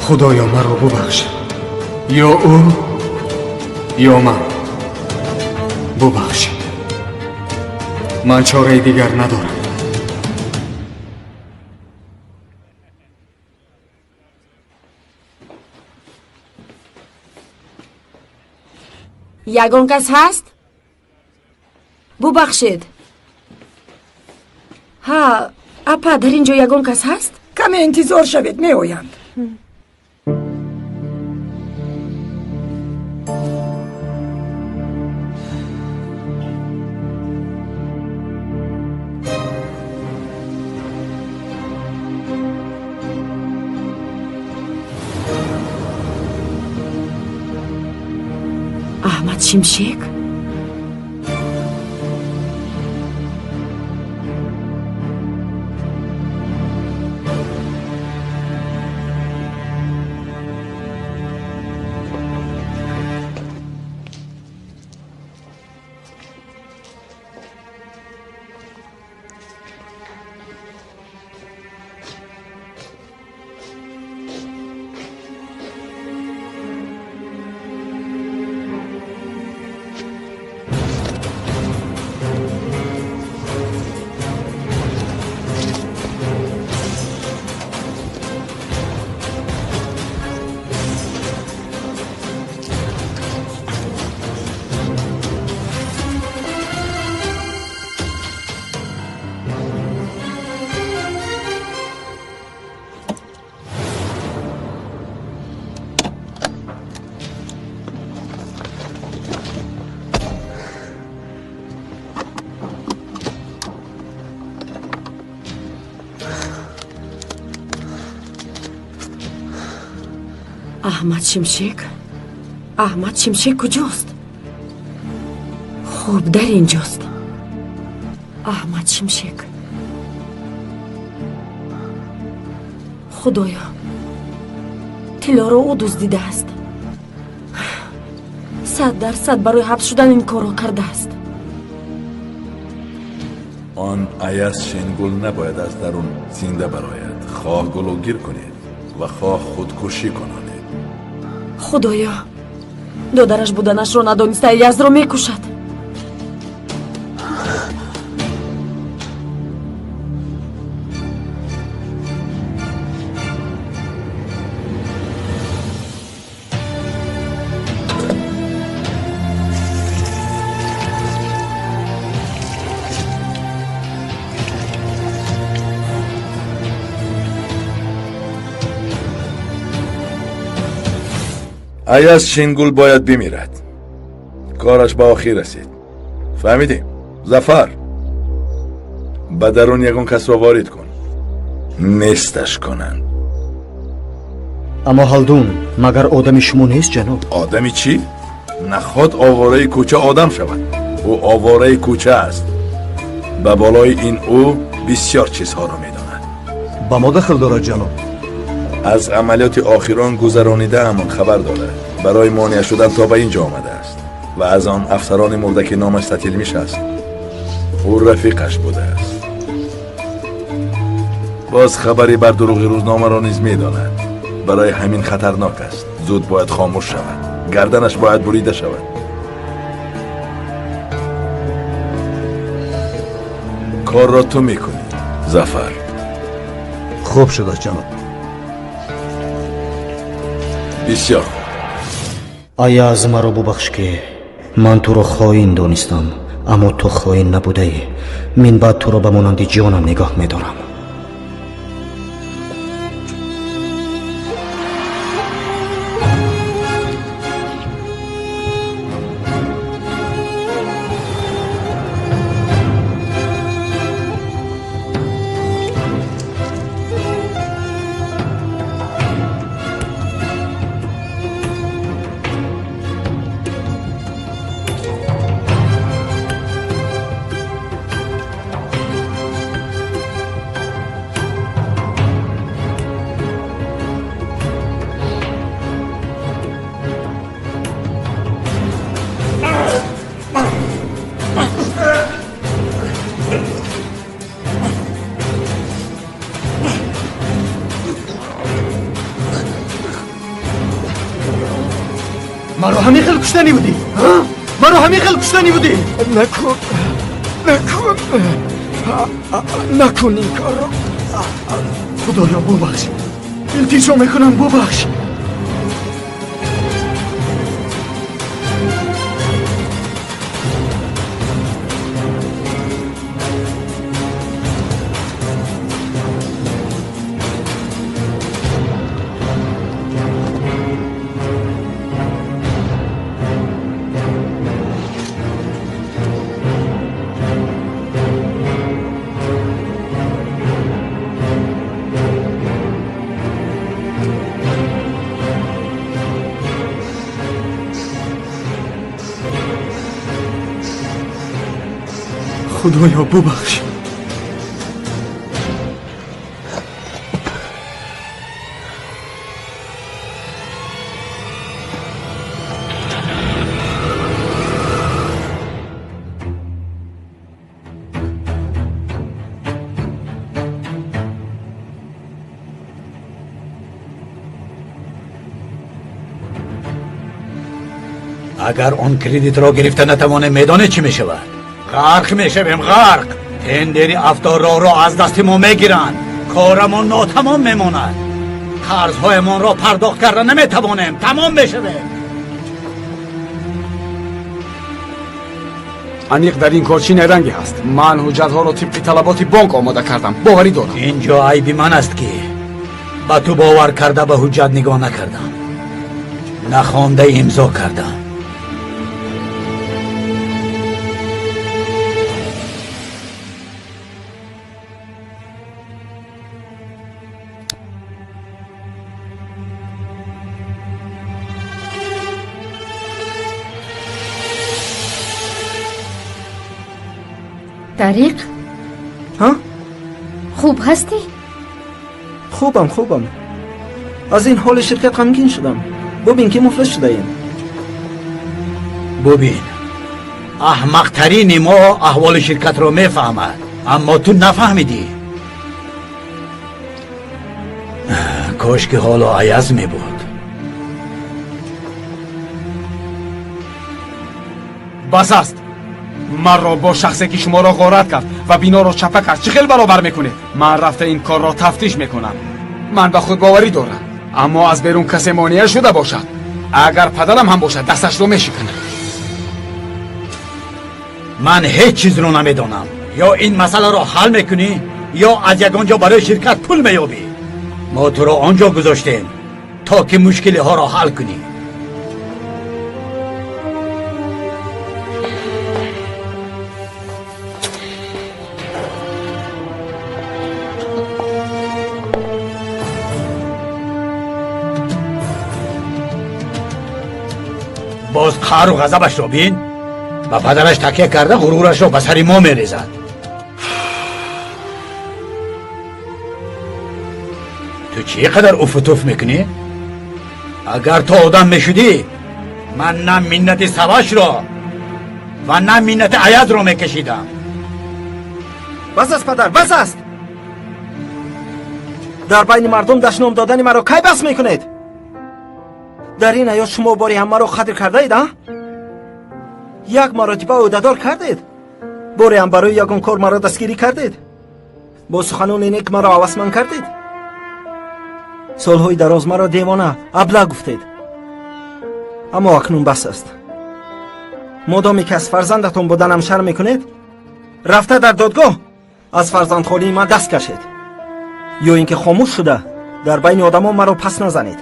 Худоё, маро бубахш. Ё ӯ, ё ман. Бубахш. Ман чораи дигар надорам. Ягон кас ҳаст? Бубахшед. Ҳа, апа, дар ин ҷо ягон кас ҳаст? Каме интизор шавед, меоянд. Аҳмад Шимшек? Аҳмад Шимшек? Аҳмад Шимшек куҷост? Хуб, дар ин ҷост. Аҳмад Шимшек. Худоё, тиллоро ӯ дуздидааст. 100% барои ҳабс шудан ин корро кардааст. Он Аяз Шенгул набояд аз дарун зинда барояд. Хоҳ гулӯгир кунед ва хоҳ худкушӣ кунонед. Худоё, додараш буданашро надониста Элязро мекушад. Аяз Шингул бояд бимирад. Кораш ба охир расид. Фаҳмидем? Зафар, ба дарун ягон касро ворид кун, несташ кунанд. Аммо Ҳалдун магар одами шумо нест, ҷаноб? Одами чӣ? Наход овораи кӯча одам шавад. Ӯ овораи кӯча аст. Ба болои ин ӯ бисёр чизҳоро медонад. Ба мо дахл дорад, ҷаноб? Аз амалиёти охирон гузаронидаамон хабар дорад. Барои монеа шудан то ба ин ҷо омадааст ва аз он афсарони мурда ки номаш Сатилмиш аст, ӯ рафиқаш будааст. Боз хабари бар дурӯғи рӯзномаро низ медонад. Барои ҳамин хатарнок аст. Зуд бояд хомӯш шавад, гарданаш бояд бурида шавад. Корро ту мекунӣ, Зафар. Хуб шудааст, ҷаноб. Бисёр хуб. Аяз, маро бубахш, ки ман туро хоин донистам, аммо ту хоин набудаӣ. Минбаъд туро ба монанди ҷонам нигоҳ медорам. Маро ҳамин хел куштанӣ будӣ? Маро ҳамин хел куштанӣ будӣ? Накун, накун, накун ин корро. Худоё, бубахш, илтиҷо мекунам, бубахш. Худоё, бубахш. Агар он кредитро гирифта натавонем, медонед чӣ мешавад? Ғарқ мешавем, ғарқ. Тендери автороҳро аз дасти мо мегиранд, корамон нотамом мемонад, қарзҳоямонро пардохт карда наметавонем, тамом мешавем. Аниқ дар ин кор чӣ найранге ҳаст? Ман ҳуҷҷатҳоро тибқи талаботи бонк омода кардам, боварӣ дорам. Ин ҷо айби ман аст, ки ба ту бовар карда ба ҳуҷҷат нигоҳ накардам, нахонда имзо кардам. Тариқ? Ҳа? Хуб ҳастӣ? Хубам, хубам. Аз ин ҳоли ширкат ғамгин шудам. Бубин, ки муфлис шудаем. Бубин, аҳмақтарини мо аҳволи ширкатро мефаҳмад, аммо ту нафаҳмидӣ. Кош ки ҳоло Аяз мебуд. Бас аст. Маро бо шахсе ки шуморо ғорат кард ва биноро чапа кард чӣ хел баробар мекунед? Ман рафта ин корро тафтиш мекунам. Ман ба худбоварӣ дорам, аммо аз берун касе монеа шуда бошад, агар падарам ҳам бошад, дасташро мешиканам. Ман ҳеҷ чизро намедонам. Ё ин масъаларо ҳал мекунӣ, ё аз ягон ҷо барои ширкат пул меёбӣ. Мо туро он ҷо гузоштем, то ки мушкилиҳоро ҳал кунӣ. Қаҳру ғазабашро бин. Ба падараш такя карда ғурурашро ба сари мо мерезад. Ту чӣ қадар уфу-туф мекунӣ? Агар ту одам мешудӣ, ман на миннати Савашро ва на миннати Аязро мекашидам. Бас аст, падар, бас аст. Дар байни мардум дашном додани маро кай бас мекунед? Дар ин ҳаёт шумо бори ҳам маро қадр кардаед, а? Як маротиба ӯҳдадор кардед? Боре ҳам барои ягон кор маро дастгирӣ кардед? Бо суханони нек маро ҳавасманд кардед? Солҳои дароз маро девона, абла гуфтед. Аммо акнун бас аст. Модоме ки аз фарзандатон буданам шарм мекунед, рафта дар додгоҳ аз фарзандхонии ман даст кашед, ё ин ки хомӯш шуда дар байни одамон маро пас назанед.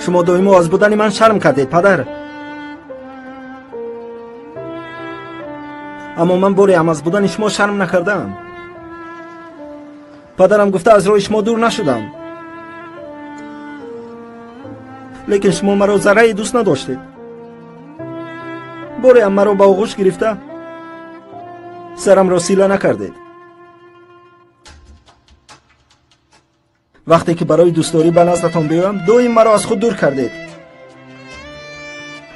Шумо доимо аз будани ман шарм кардед, падар. Аммо ман боре ҳам аз будани шумо шарм накардаам. Падарам гуфта аз роҳи шумо дур нашудам. Лекин шумо маро заррае дӯст надоштед. Боре ҳам маро ба оғӯш гирифта сарамро сила накардед. Вақте ки барои дӯстдорӣ ба наздатон биёям, доим маро аз худ дур кардед.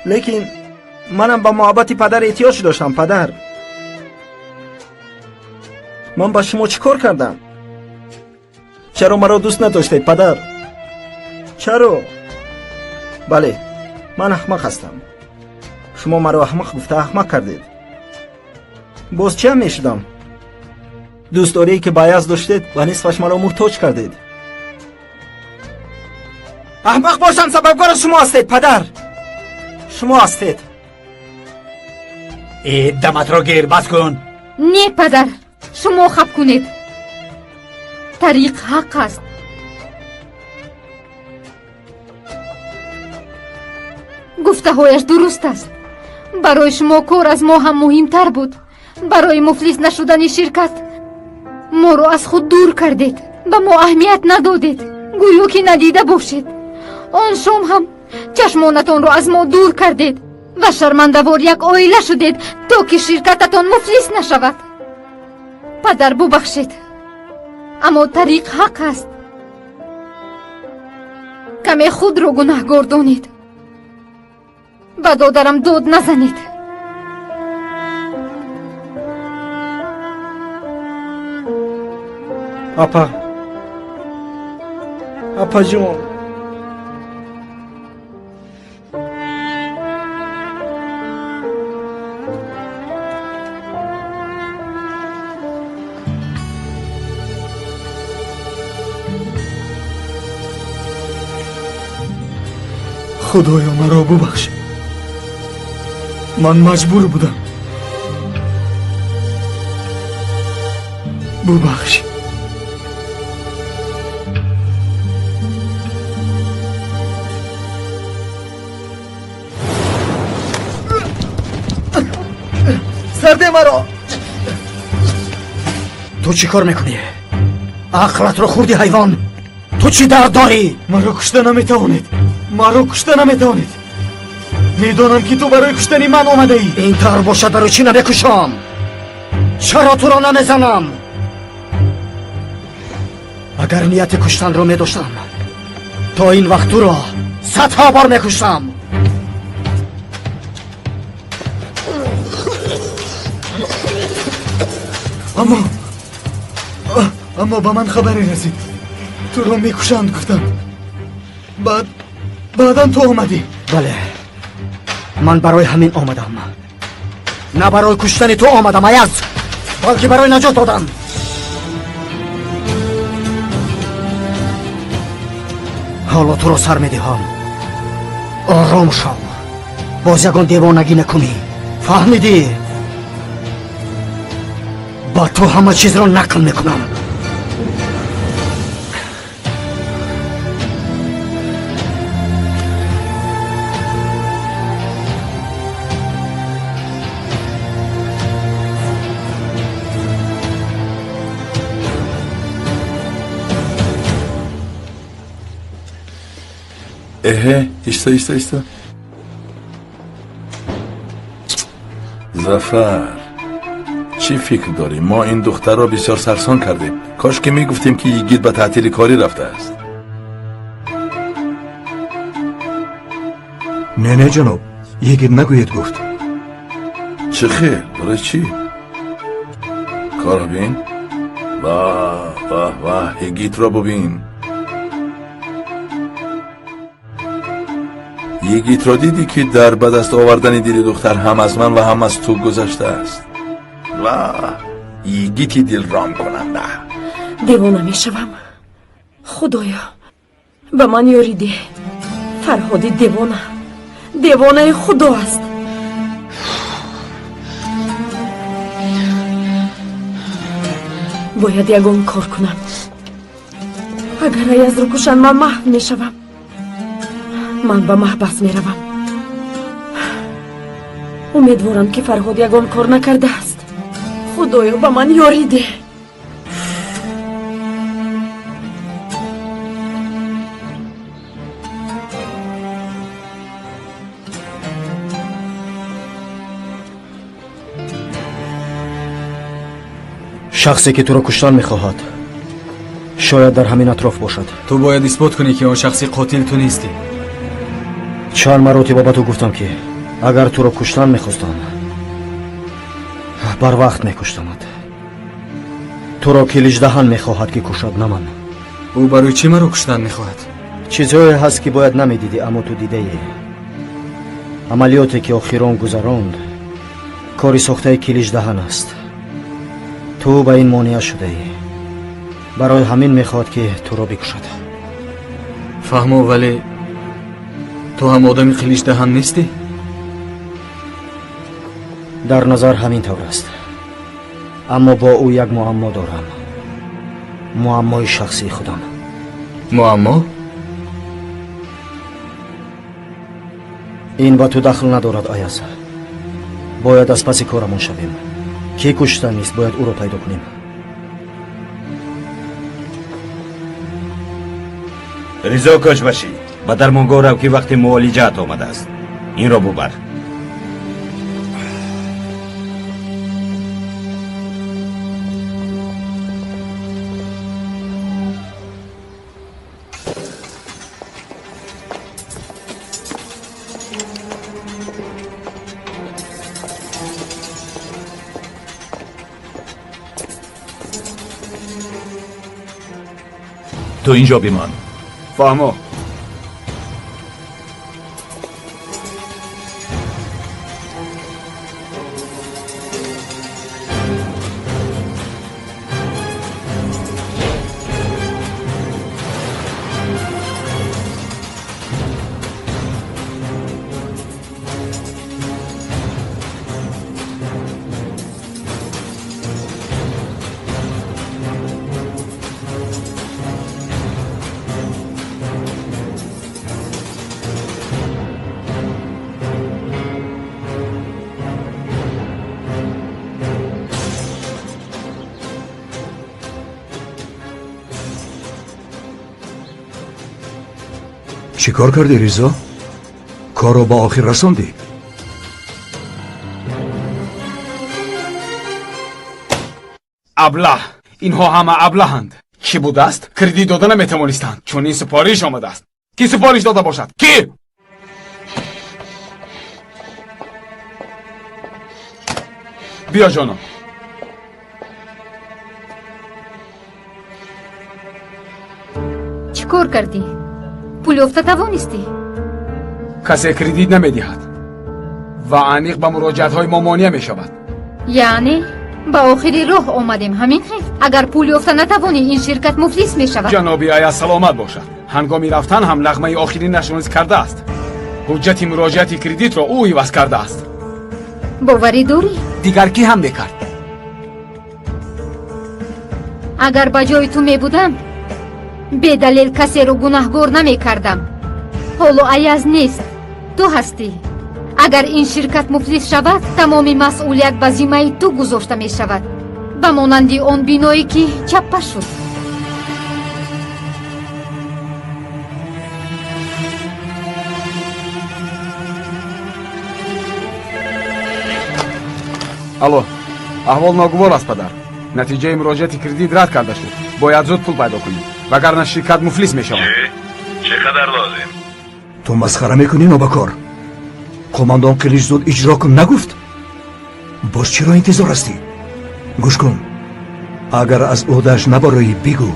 Лекин манам ба муҳаббати падар эҳтиёҷ доштам, падар. Ман ба шумо чӣ кор кардам? Чаро маро дӯст надоштед, падар? Чаро? Бале, ман аҳмақ ҳастам. Шумо маро аҳмақ гуфта аҳмақ кардед. Боз чиам мешудам? Дӯстдорие ки ба Аяз доштед ва нисфаш маро муҳтоҷ кардед. Аҳмақ бошам, сабабгори шумо ҳастед, падар. Шумо ҳастед. Э, даматро гир, бас кун. Не, падар, шумо хаб кунед. Тариқ ҳақ аст. Гуфтаҳояш дуруст аст. Барои шумо кор аз мо ҳам муҳимтар буд. Барои муфлис нашудани ширкат моро аз худ дур кардед, ба мо аҳамият надодед, гӯё ки надида бошед. Он шом ҳам чашмонатонро аз мо дур кардед ва шармандавор як оила шудед, то ки ширкататон муфлис нашавад. Падар, бубахшед, аммо тариқ ҳақ аст. Каме худро гунаҳгор донед. Ба додарам дод назанед. Апа, апаҷон, худоё маро бубахш. Ман маҷбур будам. Бубахш. Сарде маро. Ту чӣ кор мекунӣ? Ақлатро хурди, ҳайвон. Ту чӣ дард дорӣ? Маро кушта наметавонед. Маро кушта наметавонед. Медонам ки ту барои куштани ман омадаӣ. Ин тавр бошад, барои чӣ намекушам? Чаро туро намезанам? Агар нияти куштанро медоштам, то ин вақт туро садҳо бор мекуштам. Аммо ба ман хабаре расид. Туро мекушанд гуфтанд. Баъдан ту омадӣ. Бале, ман барои ҳамин омадам. На барои куштани ту омадам, Аяз, балки барои наҷот додан. Ҳоло туро сар медиҳам. Ором шав. Боз ягон девонагӣ накунӣ. Фаҳмидӣ? Ба ту ҳама чизро нақл мекунам. Эҳе, иста, иста, иста. Зафар, чӣ фикр дорӣ? Мо ин духтарро бисёр сарсон кардем. Кош ки мегуфтем, ки Йигит ба таътили корӣ рафтааст. Не, не, ҷаноб, Йигит нагӯед гуфт. Чӣ хел? Барои чӣ? Корро бин. Ваҳ, ваҳ, ваҳ, Йигитро бубин. Йигитро дидӣ, ки дар ба даст овардани дили духтар ҳам аз ман ва ҳам аз ту гузаштааст. Ваҳ, Йигити дилромкунанда. Девона мешавам. Худоё, ба ман ёрӣ деҳ. Фарҳоди девона, девонаи худо аст. Бояд ягон кор кунам. Агар Аязро кушанд, ман маҳв мешавам. Ман ба маҳбас меравам. Умедворам, ки Фарҳод ягон кор накардааст. Худоё, ба ман ёрӣ деҳ. Шахсе ки туро куштан мехоҳад, шояд дар ҳамин атроф бошад. Ту бояд исбот кунӣ, ки он шахси қотил ту нестӣ. Чанд маротиба ба ту гуфтам, ки агар туро куштан мехостам, барвақт мекуштамат. Туро Килиҷдаҳан мехоҳад, ки кушад, на ман. Ӯ барои чӣ маро куштан мехоҳад? Чизҳое ҳаст, ки бояд намедидӣ, аммо ту дидаӣ. Амалиёте ки охирон гузаронд, кори сохтаи Килиҷдаҳан аст. Ту ба ин монеа шудаӣ. Барои ҳамин мехоҳад, ки туро бикушад. Фаҳмо, вале ту ҳам одами Қиличдаҳан нестӣ? Дар назар ҳамин тавр аст, аммо бо ӯ як муаммо дорам. Муаммои шахсии худам. Муаммо? Ин ба ту дахл надорад, Аяз. Бояд аз паси корамон шавем. Ки куштан нест, бояд ӯро пайдо кунем. Ризо Кошбашӣ, ба дармонгоҳ рав, ки вақти муолиҷаат омадааст. Инро бубар. Ту инҷо бимон. Фаҳмо. Чӣ кор кардӣ, Ризо? Корро ба охир расондӣ? Аблаҳ! Инҳо ҳама аблаҳанд. Чӣ будааст? Кредит дода наметавонистанд, чун ин супориш омадааст. Кӣ супориш дода бошад? Кӣ? Биё, ҷонон. Чӣ кор кардӣ? Пул ёфта тавонистӣ? Касе кредит намедиҳад ва аниқ ба муроҷиатҳои мо монеа мешавад. Яъне ба охири роҳ омадем, ҳамин хел? Агар пул ёфта натавонӣ, ин ширкат муфлис мешавад. Ҷаноби Аяз саломат бошад. Ҳангоми рафтан ҳам лағмаи охиринашро низ кардааст. Ҳуҷҷати муроҷиати кредитро ӯ иваз кардааст. Боварӣ дорӣ? Дигар кӣ ҳам мекард? Агар ба ҷои ту мебудам, бедалел касеро гунаҳгор намекардам. Ҳоло Аяз нест, ту ҳастӣ. Агар ин ширкат муфлис шавад, тамоми масъулият ба зиммаи ту гузошта мешавад, ба монанди он биное, ки чаппа шуд. Алло, аҳвол ногувор аст, падар. Натиҷаи муроҷиати кредит рад карда шуд. Бояд зуд пул пайдо кунем, вагарна ширкат муфлис мешавад. Чӣ қадар лозим? Ту масхара мекунӣ, нобакор? Қомандон Қилич зуд иҷро кун нагуфт? Боз чиро интизор ҳастӣ? Гӯш кун, агар аз ӯҳдааш набароӣ, бигӯ,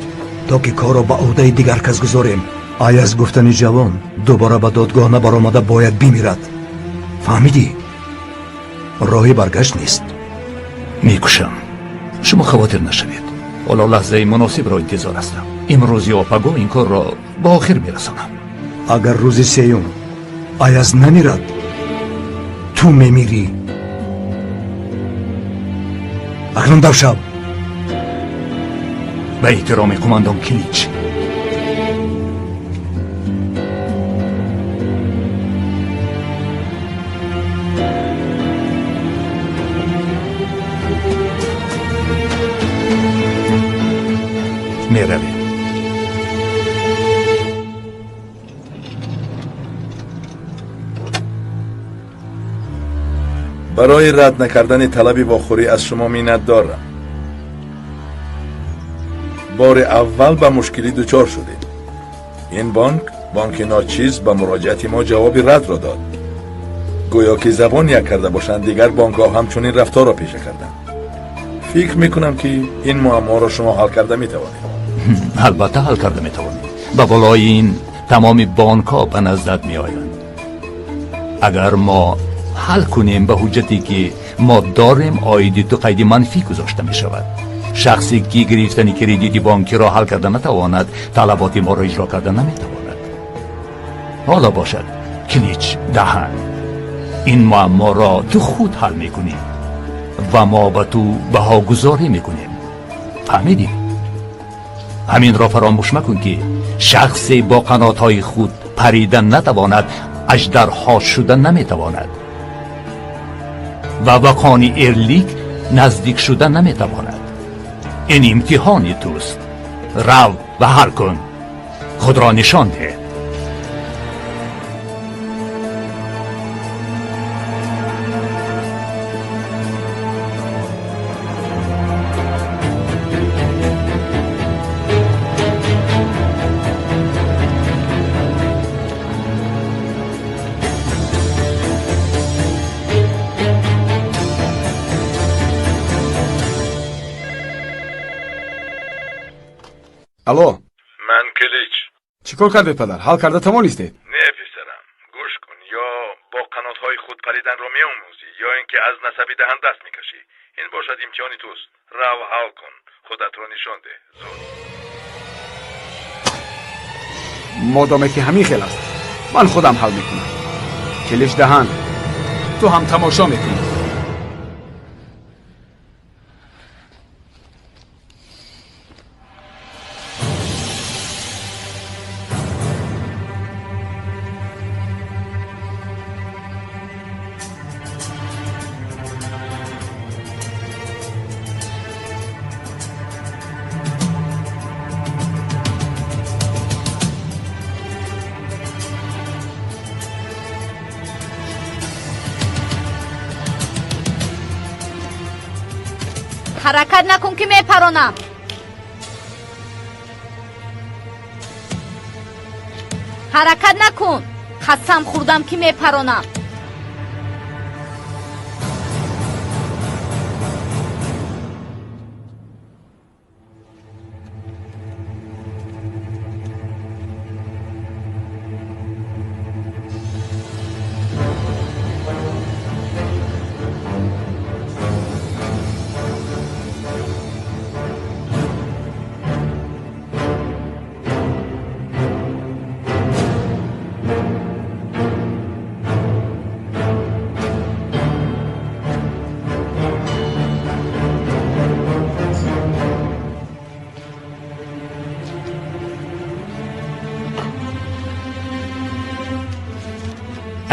то ки корро ба ӯҳдаи дигар кас гузорем. Аяз гуфтани ҷавон дубора ба додгоҳ набаромада бояд бимирад. Фаҳмидӣ? Роҳи баргашт нест. Мекушам, шумо хавотир нашавед. Ҳоло лаҳзаи муносибро интизор ҳастам. Имрӯз ё пагоҳ ин корро ба охир мерасонам. Агар рӯзи сеюм Аяз намирад, ту мемирӣ. Акнун дав шав. Ба эҳтироми қумандон Килич. Меравем. Барои рад накардани талаби вохӯрӣ аз шумо миннат дорам. Бори аввал ба мушкилӣ дучор шудем. Ин бонк, бонки ночиз, ба муроҷиати мо ҷавоби радро дод. Гӯё ки забон як карда бошанд, дигар бонкҳо ҳамчунин рафторро пеша карданд. Фикр мекунам, ки ин муамморо шумо ҳал карда метавонед. Албатта, ҳал карда метавонем. Ба болои ин тамоми бонкҳо ба наздат меоянд. Агар мо ҳал кунем, ба ҳуҷҷате ки мо дорем, оиди ту қайди манфӣ гузошта мешавад. Шахсе ки гирифтани кредити бонкиро ҳал карда натавонад, талаботи моро иҷро карда наметавонад. Ҳоло бошад, Клич даҳан, ин муамморо ту худ ҳал мекунӣ ва мо ба ту баҳогузорӣ мекунем. Фаҳмидӣ? Ҳаминро фаромӯш макун, ки шахсе бо қанотҳои худ парида натавонад, аждарҳо шуда наметавонад ва ба қони эрлик наздик шуда наметавонад. Ин имтиҳони туст. Рав ва ҳал кун, худро нишон деҳ. Алло. Ман Килич. Чӣ кор кардед, падар? Ҳал карда тавонистед? Не, писарам, гӯш кун, ё бо қанотҳои худ париданро меомӯзӣ, ё ин ки аз насаби даҳан даст мекашӣ. Ин бошад имтиҳони туст. Рав, ҳал кун, худатро нишон деҳ, зуд. Модоме ки ҳамин хел аст, ман худам ҳал мекунам. Килич даҳан, ту ҳам тамошо мекунӣ. Ҳаракат накун, ки мепаронам. Ҳаракат накун, қасам хӯрдам, ки мепаронам.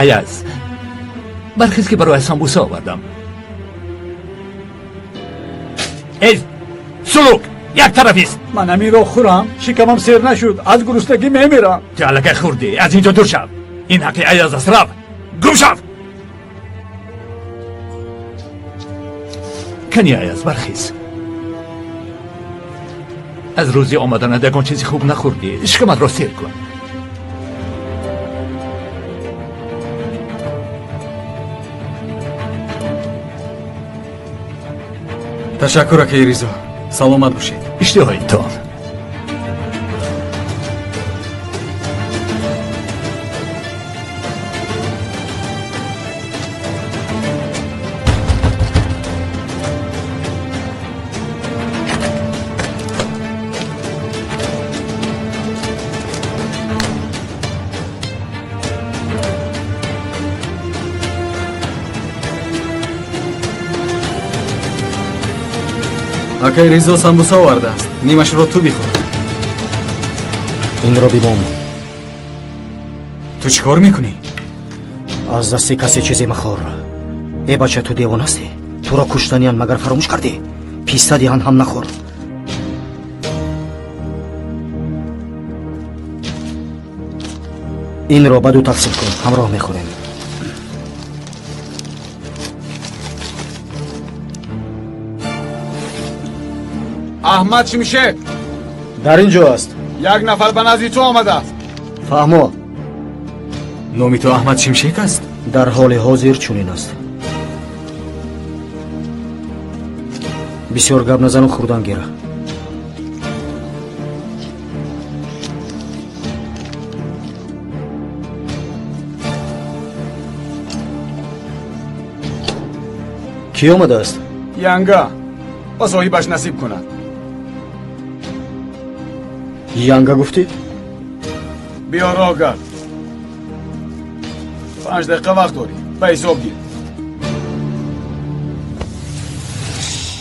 Аяз, бархез, ки барои самбуса овардам. Эй, сулук, як тарафист. Ман аминро хӯрам, шикамам сер нашуд, аз гуруснагӣ мемирам. Ту аллакай хӯрдӣ, аз инҷо дур шав. Ин ҳаққи Аяз аст, рав, гум шав. Кани Аяз, бархез. Аз рӯзи омаданат ягон чизи хуб нахӯрдӣ. Шикаматро сер кун. Ташаккур, акаи Ризо, саломат бошед. Иштиҳоитон. Акаи Ризо самбуса овардааст, нимашро ту бихӯр. Инро бимон. Ту чӣ кор мекунӣ? Аз дасти касе чизе махӯр. Э бача, ту девона ҳастӣ? Туро куштаниян, магар фаромӯш кардӣ? Писта диҳанд ҳам нахӯр. Инро ба ду тақсим кун, ҳамроҳ мехӯрем. Аҳмад Шимшек дар ин ҷо аст. Як нафар ба назди ту омадааст. Фаҳмо. Номи ту Аҳмад Шимшек аст? Дар ҳоли ҳозир чунин аст. Бисёр гап назану хӯрдан гира. Кӣ омадааст? Янга ба соҳибаш насиб кунад. Янга гуфтӣ? Биё, роҳ гард. 5 дақиқа вақт дорӣ, ба ҳисоб гир.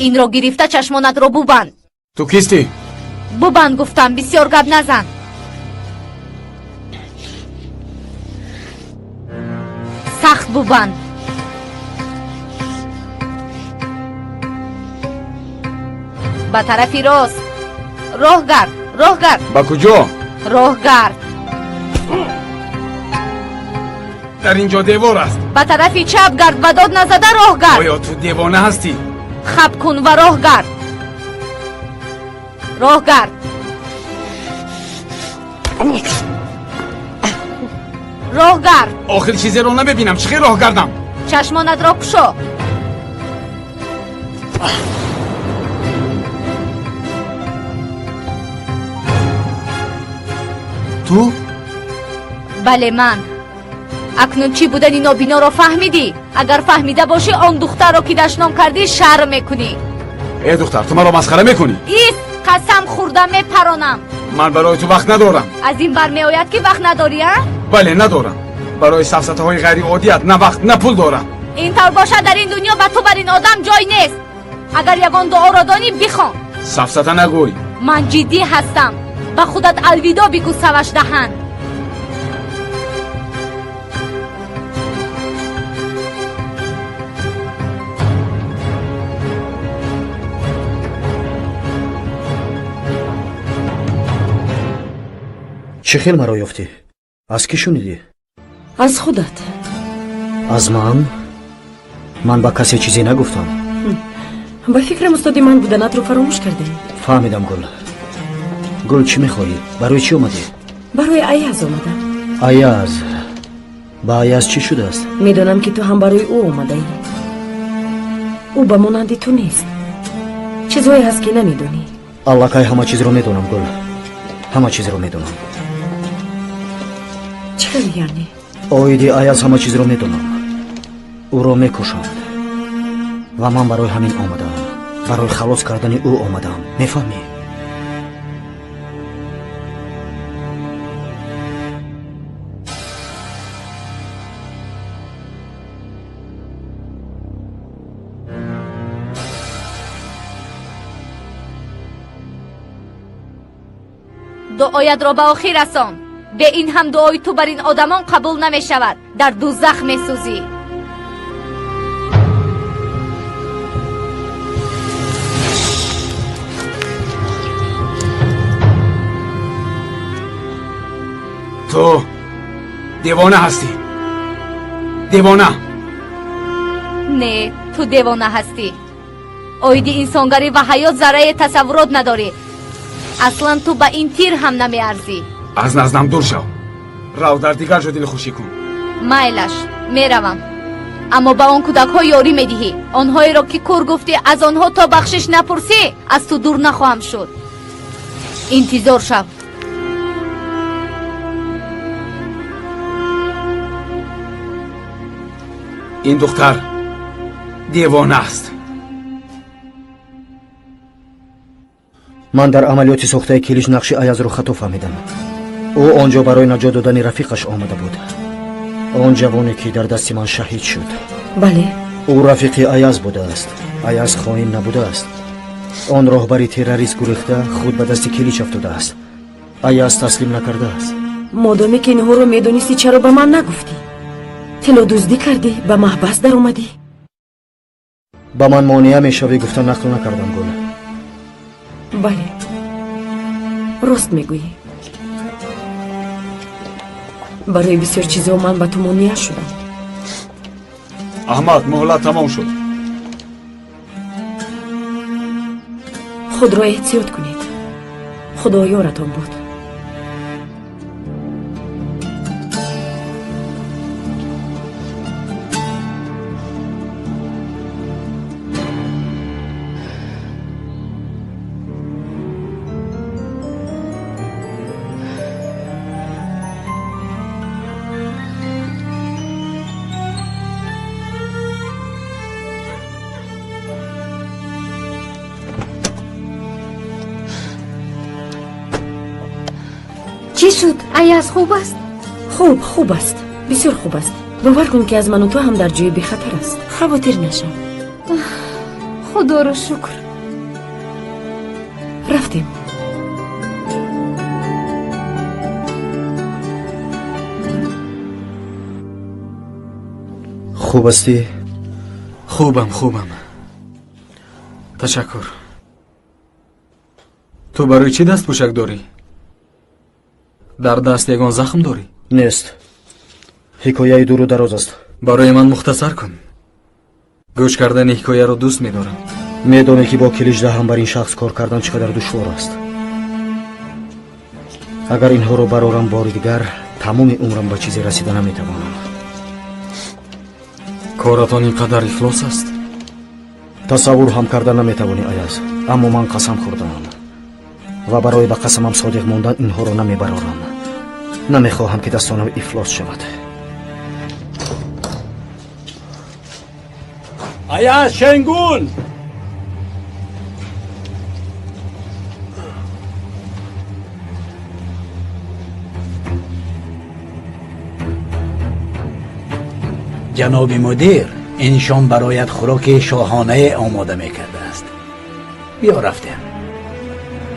Инро гирифта чашмонатро бубанд. Ту кистӣ? Бубанд гуфтам, бисёр гап назан. Сахт бубанд. Ба тарафи рост. Роҳ гард, роҳ гард. Ба куҷо? Роҳ гард. Дар ин ҷо девор аст. Ба тарафи чап гард ва дод назада роҳ гард. Оё ту девона ҳастӣ? Хаб кун ва роҳ гард. Роҳ гард. Роҳ гард. Охир чизеро намебинам, чӣ хел роҳ гардам? Чашмонатро кушо. Ту? Бале, ман. Акнун чӣ будани нобиноро фаҳмидӣ? Агар фаҳмида бошӣ, он духтарро ки дашном кардӣ, шарм мекунӣ. Э духтар, ту маро масхара мекунӣ? Ист, қасам хӯрда мепаронам. Ман барои ту вақт надорам. Аз ин бармеояд ки вақт надорӣ, а? Бале, надорам. Барои сафсатаҳои ғайриоддият на вақт, на пул дорам. Ин тавр бошад, дар ин дунё ба ту бар ин одам ҷой нест. Агар ягон дуоро донӣ, бихон. Сафсата нагӯй. Ман ҷиддӣ ҳастам. Ба худат алвидо бигӯ, саваш даҳан. Чӣ хел маро ёфтӣ? Аз кӣ шунидӣ? Аз худат. Аз ман? Ман ба касе чизе нагуфтам. Ба фикрам, устоди ман буданатро фаромӯш кардем. Фаҳмидам, Гул. Гул, чӣ мехоҳӣ? Барои чӣ омадӣ? Барои Аяз омадам. Аяз? Ба Аяз чӣ шудааст? Медонам, ки ту ҳам барои ӯ омадаӣ. Ӯ ба монанди ту нест. Чизҳое ҳаст, ки намедонӣ. Аллакай ҳама чизро медонам, Гул, ҳама чизро медонам. Чӣ хел яъне? Оиди Аяз ҳама чизро медонам. Ӯро мекушанд ва ман барои ҳамин омадаам, барои халос кардани ӯ омадаам, мефаҳмӣ? Дуоятро ба охир расон. Бе ин ҳам дуои ту бар ин одамон қабул намешавад. Дар дузах месӯзӣ. Ту девона ҳастӣ, девона. Не, ту девона ҳастӣ. Оиди инсонгарӣ ва ҳаёт заррае тасаввурот надорӣ. Аслан ту ба ин тир ҳам намеарзӣ. Аз наздам дур шав. Рав дар дигар ҷо дилхушӣ кун. Майлаш, меравам. Аммо ба он кӯдакҳо ёрӣ медиҳӣ. Онҳоеро ки кур гуфтӣ, аз онҳо то бахшиш напурсӣ, аз ту дур нахоҳам шуд. Интизор шав. Ин духтар девона аст. Ман дар амалиёти сохтаи Килич нақши Аязро хато фаҳмидам. Ӯ он ҷо барои наҷот додани рафиқаш омада буд. Он ҷавоне ки дар дасти ман шаҳид шуд. Бале. Ӯ рафиқи Аяз будааст. Аяз хоин набудааст. Он роҳбари террорист гурехта худ ба дасти Килич афтодааст. Аяз таслим накардааст. Модоме ки инҳоро медонистӣ, чаро ба ман нагуфтӣ? Тилло дуздӣ кардӣ, ба маҳбас даромадӣ. Ба ман монеа мешавӣ гуфта нақл накардам, Гул. Бале, рост мегӯӣ. Барои бисёр чизҳо ман ба ту монеа шудам. Аҳмад, муҳлат тамом шуд. Худро эҳтиёт кунед. Худо ёратон буд. Чӣ шуд? Аяз хуб аст? Хуб, хуб аст, бисёр хуб аст. Бовар кун, ки аз ману ту ҳам дар ҷои бехатар аст. Хавотир нашав. Худоро шукр. Рафтем. Хуб ҳастӣ? Хубам, хубам, ташаккур. Ту барои чӣ дастпӯшак дорӣ? Дар даст ягон захм дорӣ? Нест. Ҳикояи дуру дароз аст. Барои ман мухтасар кун. Гӯш кардани ҳикояро дӯст медорам. Медонӣ, ки бо Киличдаҳан бар ин шахс кор кардан чӣ қадар душвор аст. Агар инҳоро барорам бори дигар, тамоми умрам ба чизе расида наметавонам. Коратон ин қадар ифлос аст? Тасаввур ҳам карда наметавонӣ, Аяз. Аммо ман қасам хӯрдаам ва барои ба қасамам содиқ мондан инҳоро намебарорам. Намехоҳам, ки дастонам ифлос шавад. Аяз Шенгул! Ҷаноби мудир ин шом бароят хӯроки шоҳонае омода мекардааст. Биё, рафтем.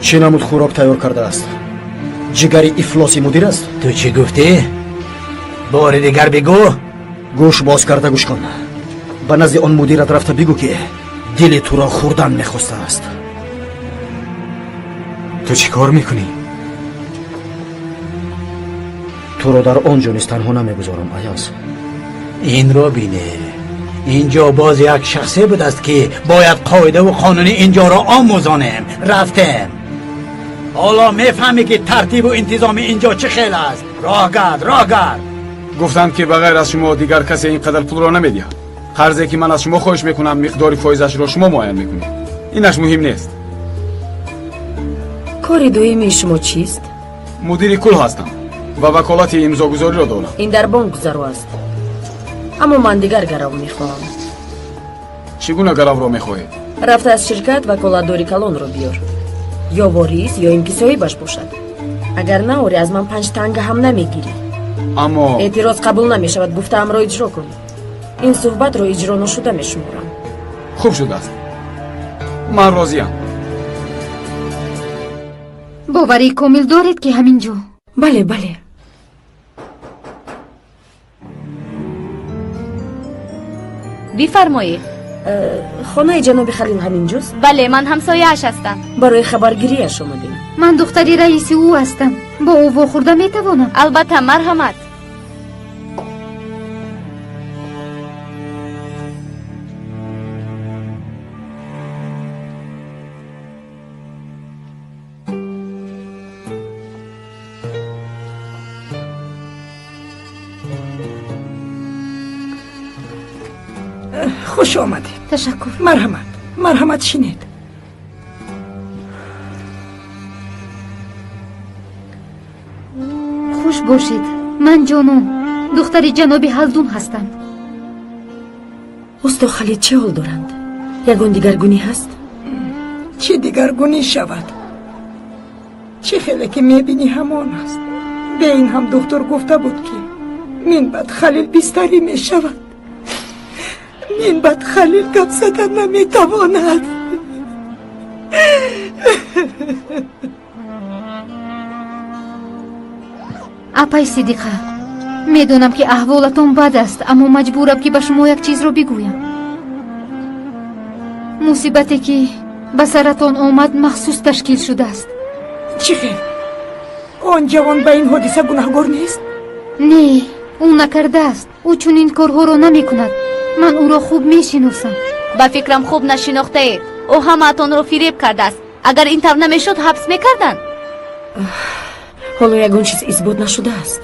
Чӣ намуд хӯрок тайёр кардааст? Ҷигари ифлоси мудир аст? Ту чӣ гуфтӣ? Бори дигар бигӯ. Гӯш боз карда гӯш кун. Ба назди он мудират рафта бигӯ, ки дили туро хӯрдан мехостааст. Ту чӣ кор мекунӣ? Туро дар он ҷо низ танҳо намегузорам, Аяз. Инро бине. Инҷо боз як шахсе будааст, ки бояд қоидаву қонуни инҷоро омӯзонем. Рафтем. Ҳоло мефаҳмӣ, ки тартибу интизоми инҷо чӣ хел аст. Роҳ гард, роҳ гард. Гуфтанд, ки ба ғайр аз шумо дигар касе ин қадар пулро намедиҳад. Қарзе ки ман аз шумо хоҳиш мекунам, миқдори фоизашро шумо муайян мекунед. Инаш муҳим нест. Кори доимии шумо чист? Мудири кул ҳастам ва ваколати имзогузориро дорам. Ин дар бонк зарур аст, аммо ман дигар гарав мехоҳам. Чӣ гуна гаравро мехоҳед? Рафта аз ширкат ваколатдори калонро биёр. Ё ворис, ё ин ки соҳибаш бошад. Агар наорӣ, аз ман 5 танга ҳам намегирӣ. Аммо эътироз қабул намешавад. Гуфтаамро иҷро кун. Ин суҳбатро иҷро нашуда мешуморам. Хуб шудааст, ман розиям. Боварии комил доред, ки ҳамин ҷо? Бале, бале. Бифармоед. Хонаи ҷаноби Халил ҳамин ҷост? Бале, ман ҳамсояаш ҳастам. Барои хабаргириаш омадем. Ман духтари раиси ӯ ҳастам. Бо ӯ вохӯрда метавонам? Албатта, марҳамат. Хуш омадед. Ташаккур. Марҳамат, марҳамат, шинед. Хуш бошед. Ман Ҷонон, духтари ҷаноби Ҳалдун ҳастам. Усто Халид чӣ ҳол доранд? Ягон дигаргунӣ ҳаст? Чӣ дигаргунӣ шавад? Чӣ хеле ки мебинӣ ҳамон аст. Бе ин ҳам духтур гуфта буд, ки минбаъд Халил бистарӣ мешавад. Минбаъд Халил гап зада наметавонад. Апай Сидиқа, медонам, ки аҳволатон бад аст, аммо маҷбурам, ки ба шумо як чизро бигӯям. Мусибате, ки ба саратон омад, махсус ташкил шудааст. Чӣ хел? Он ҷавон ба ин ҳодиса гунаҳгор нест? Не, ӯ накардааст. Ӯ чунин корҳоро намекунад. Ман ӯро хуб мешиносам. Ба фикрам, хуб нашинохтаед. Ӯ ҳамаатонро фиреб кардааст. Агар ин тавр намешуд, ҳабс мекарданд. Ҳоло ягон чиз исбот нашудааст.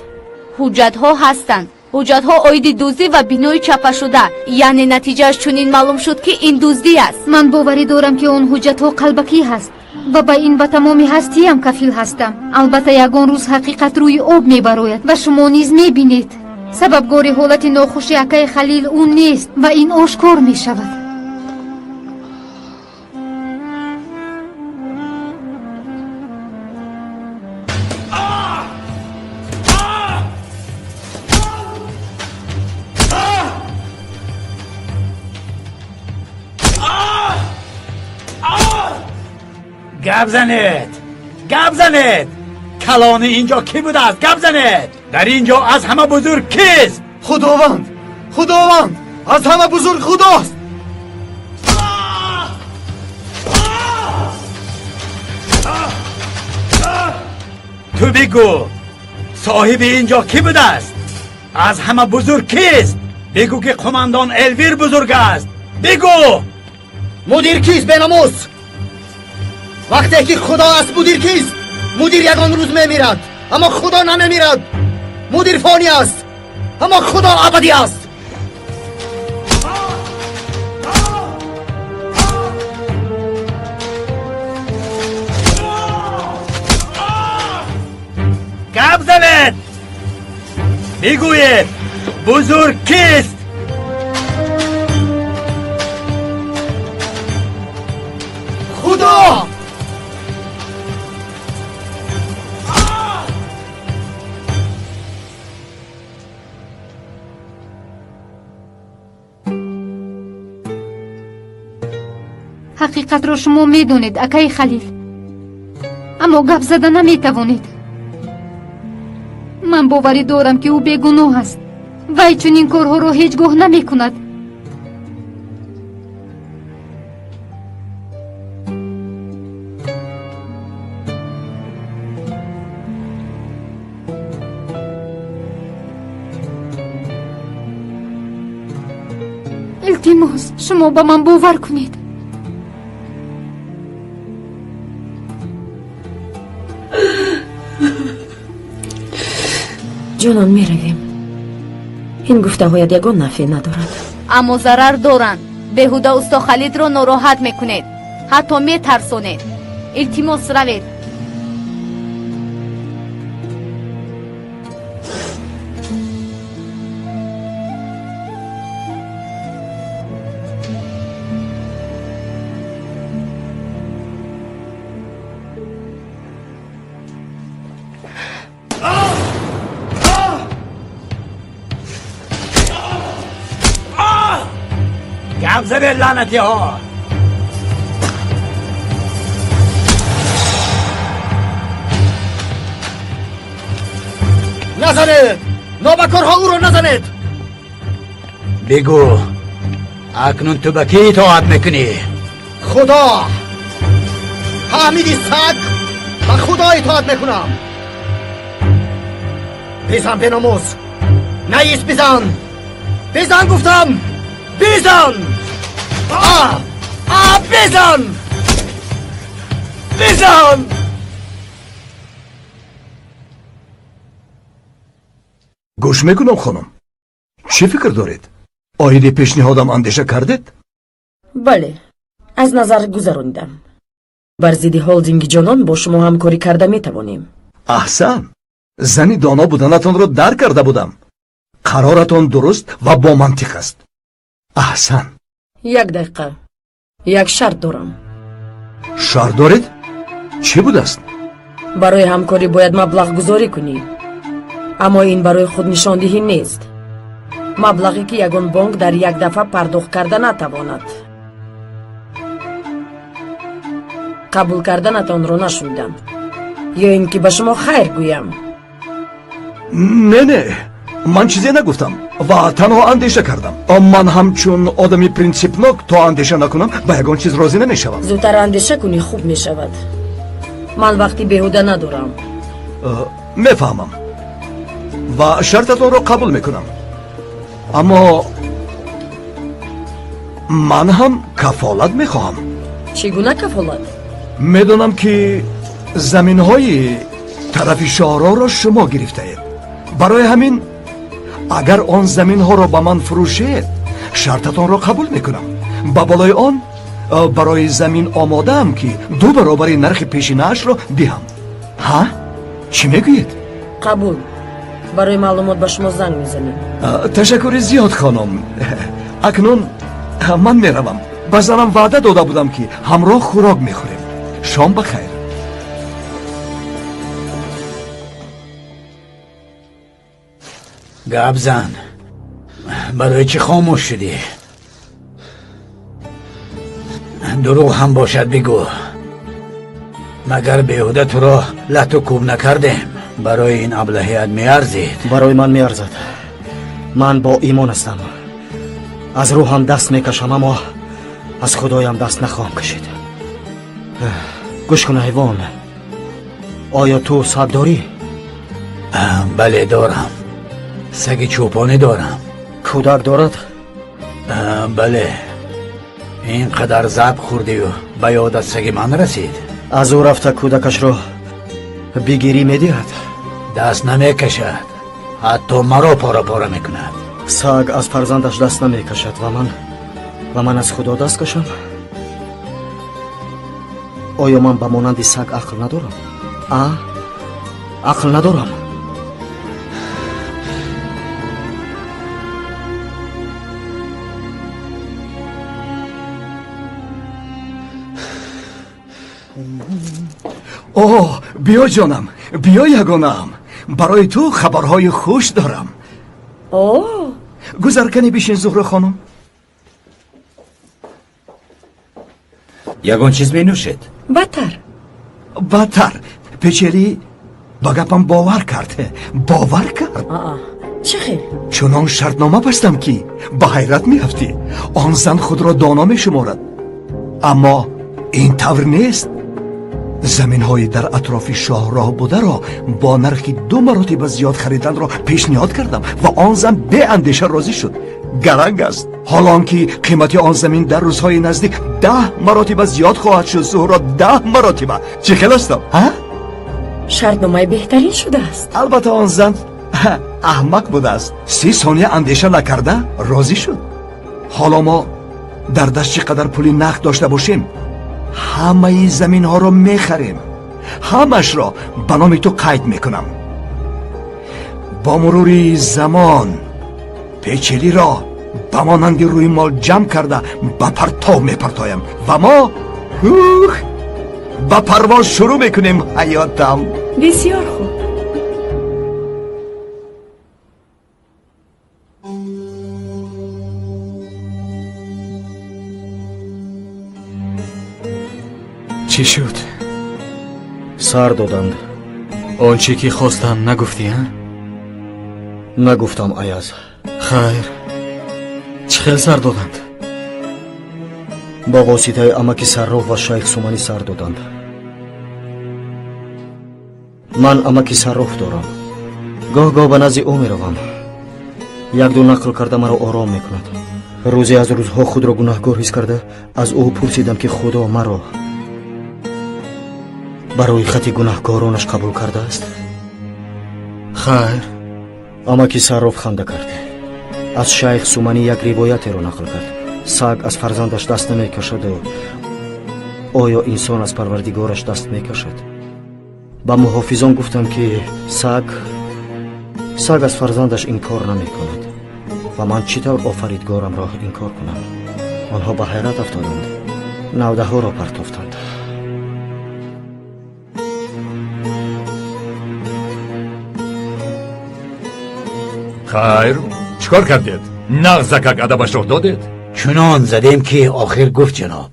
Ҳуҷҷатҳо ҳастанд. Ҳуҷҷатҳо оиди дуздӣ ва бинои чаппашуда. Яъне натиҷааш чунин маълум шуд, ки ин дуздӣ аст. Ман боварӣ дорам, ки он ҳуҷҷатҳо қалбакӣ ҳаст ва ба ин ба тамоми ҳастиям кафил ҳастам. Албатта, ягон рӯз ҳақиқат рӯи об мебарояд ва шумо низ мебинед. Сабабгори ҳолати нохуши акаи Халил ӯ нест ва ин ошкор мешавад. Гап занед, гап занед! Калони инҷо кӣ будааст? Гап занед! Дар инҷо аз ҳама бузург кист? Худованд, Худованд, аз ҳама бузург Худост. Ту бигӯ, соҳиби инҷо кӣ будааст? Аз ҳама бузург кист? Бигӯ, ки қумандон Элвир бузург аст. Бигӯ! Мудир кист, бенамус? Вақте ки Худо аст, мудир кист? Мудир ягон рӯз мемирад, аммо Худо намемирад. Мудир фонӣ аст, аммо Худо абадӣ аст. Гап занед! Бигӯед, бузург кист? Худо! Ҳақиқатро шумо медонед, акаи Халил, аммо гап зада наметавонед. Ман боварӣ дорам, ки ӯ бегуноҳ аст. Вай чунин корҳоро ҳеҷ гоҳ намекунад. Илтимос, шумо ба ман бовар кунед. Ҷонон, меравем. Ин гуфтаҳоят ягон нафъе надорад. Аммо зарар доранд. Беҳуда усто Халидро нороҳат мекунед, ҳатто метарсонед. Илтимос, равед. Гап занед, лаънатиҳо! Назанед! Нобакорҳо, ӯро назанед! Бигӯ, акнун ту ба кӣ итоат мекунӣ? Худо! Фаҳмиди, саг? Ба Худо итоат мекунам. Бизан, беномус! Наист, бизан! Бизан, гуфтам! Бизан! А! А, бизан! Бизан! Гӯш мекунам, хонум. Чӣ фикр доред? Оиди пешниҳодам андеша кардед? Бале, аз назар гузаронидам. Бар зидди холдинги ҷонон бо шумо ҳамкорӣ карда метавонем. Аҳсан, зани доно буданатонро дарк карда будам. Қароратон дуруст ва бомантиқ аст. Аҳсан. Як дақиқа, як шарт дорам. Шарт доред? Чӣ будааст? Барои ҳамкорӣ бояд маблағгузорӣ кунӣ, аммо ин барои худнишондиҳӣ нест. Маблағе ки ягон бонк дар як дафъа пардохт карда натавонад. Қабул карданатонро нашунидам. Ё ин ки ба шумо хайр гӯям? Не, не, ман чизе нагуфтам ва танҳо андеша кардам. Ман ҳамчун одами принсипнок то андеша накунам ба ягон чиз розӣ намешавам. Зудтар андеша кунӣ хуб мешавад. Ман вақти беҳуда надорам. Мефаҳмам ва шартатонро қабул мекунам, аммо ман ҳам кафолат мехоҳам. Чӣ гуна кафолат? Медонам ки заминҳои тарафи шоҳроҳро шумо гирифтаед. Барои ҳамин агар он заминҳоро ба ман фурӯшед, шартатонро қабул мекунам. Ба болои он барои замин омодаам ки 2 баробари нархи пешинаашро диҳам. Ҳа, чӣ мегӯед? Қабул. Барои маълумот ба шумо занг мезанем. Ташаккури зиёд, хонум. Акнун ман меравам. Ба занам ваъда дода будам ки ҳамроҳ хӯрок мехӯрем. Шом ба хайр. Гап зан, барои чӣ хомӯш шудӣ? Дурӯғ ҳам бошад бигӯ. Магар беҳуда туро лату кӯб накардем? Барои ин аблаҳият меарзид. Барои ман меарзад. Ман бо имон ҳастам. Аз рӯҳам даст мекашам, аммо аз худоям даст нахоҳам кашид. Гӯш кун, ҳайвон, оё ту саг дорӣ? Бале, дорам. Саги чӯпонӣ дорам. Кӯдак дорад? Бале. Ин қадар зарб хӯрдию ба ёдат саги ман расид. Аз ӯ рафта кӯдакашро бигирӣ медиҳад? Даст намекашад, ҳатто маро пора пора мекунад. Саг аз фарзандаш даст намекашад ва ман аз худо даст кашам? Оё ман ба монанди саг ақл надорам? Ақл надорам? Оҳ, биё ҷонам, биё ягонаам. Барои ту хабарҳои хуш дорам. О, гузар кани бишин, Зуҳро хонум. Ягон чиз менӯшед? Бадтар. Бадтар. Печери ба гапам бовар кард. Бовар кард. Чӣ хел? Чунон шартнома бастам ки ба ҳайрат меафтӣ. Он зан худро доно мешуморад, аммо ин тавр нест. Заминҳои дар атрофи шоҳроҳ бударо бо нархи 2 маротиба зиёд хариданро пешниҳод кардам ва он зан беандеша розӣ шуд. Гаранг аст, ҳоло он ки қимати он замин дар рӯзҳои наздик 10 маротиба зиёд хоҳад шуд. Зуҳро, 10 маротиба. Чӣ хел ҳастам? Ҳа? Шартномаи беҳтарин шудааст. Албатта он зан аҳмақ будааст. 30 сония андеша накарда розӣ шуд. Ҳоло мо дар даст чӣ қадар пули нақд дошта бошем, ҳамаи заминҳоро мехарем. Ҳамашро ба номи ту қайд мекунам. Бо мурури замон печелиро ба монанди рӯймол ҷамъ карда ба партов мепартоям ва мо ба парвоз шурӯъ мекунем. Ҳаётам. Бисёр хуб. Чӣ шуд? Сар доданд. Он чӣ ки хостам нагуфтӣ, а? Нагуфтам, Аяз. Хайр, чӣ хел сар доданд? Бо воситаи амаки Сарроф ва шайх Суманӣ сар доданд. Ман амаки Сарроф дорам. Гоҳ-гоҳ ба назди ӯ меравам. Якду нақл карда маро ором мекунад. Рӯзе аз рӯзҳо худро гунаҳкор ҳис карда аз ӯ пурсидам ки худо маро барои хати гунаҳкоронаш қабул кардааст. Хайр. Амаки Сарроф ханда кард. Аз шайх Суманӣ як ривоятеро нақл кард. Саг аз фарзандаш даст намекашаду оё инсон аз парвардигораш даст мекашад? Ба муҳофизон гуфтам, ки саг аз фарзандаш инкор намекунад ва ман чӣ тавр офаридгорамро инкор кунам? Онҳо ба ҳайрат афтоданд, навдаҳоро партофтанд. Хайр, чӣ кор кардед? Нағзакак адабашро додед? Чунон задем, ки охир гуфт ҷаноб.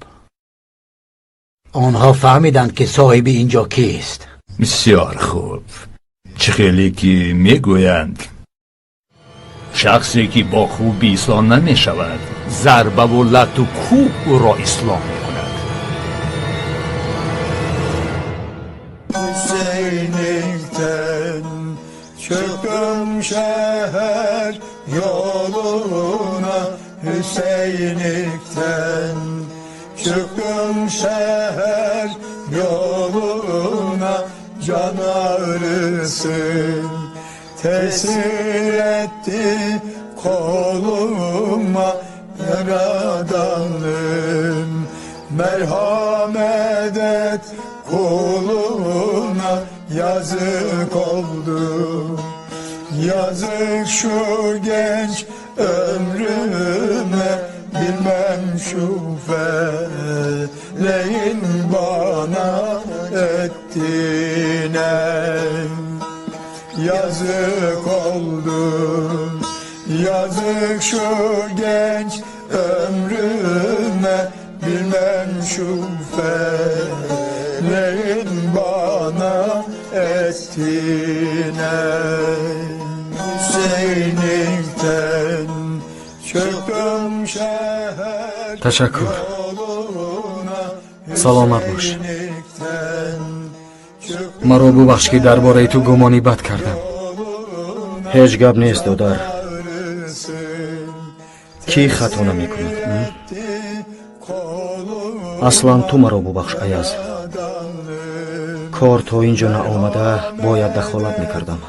Онҳо фаҳмиданд, ки соҳиби ин ҷо кист. Бисёр хуб. Чӣ хеле ки мегӯянд, шахсе ки бо хубӣ ислоҳ намешавад, зарбаву лату кӯб ӯро ислоҳ мекунад. Hüseyinlikten çıktım şehir yoluna, Hüseyinlikten çıktım şehir yoluna, can ağrısı tesir etti koluma, yaradanım merhamet et kuluna, yazık oldu, yazık şu genç ömrüme, bilmem şu feleğin bana ettiğine. Yazık oldu, yazık şu genç ömrüme, bilmem şu feleğin bana ettiğine. Hüseyinlikten çıktım şehir Ташаккур. yoluna, Саломат бош. Hüseyinlikten Маро бубахш, ки дар бораи ту гумони бад кардам. Ҳеҷ гап нест, додар. Кӣ хато намекунад? Аслан ту маро бубахш, Аяз. Кор то ин ҷо наомада бояд дахолат мекардам.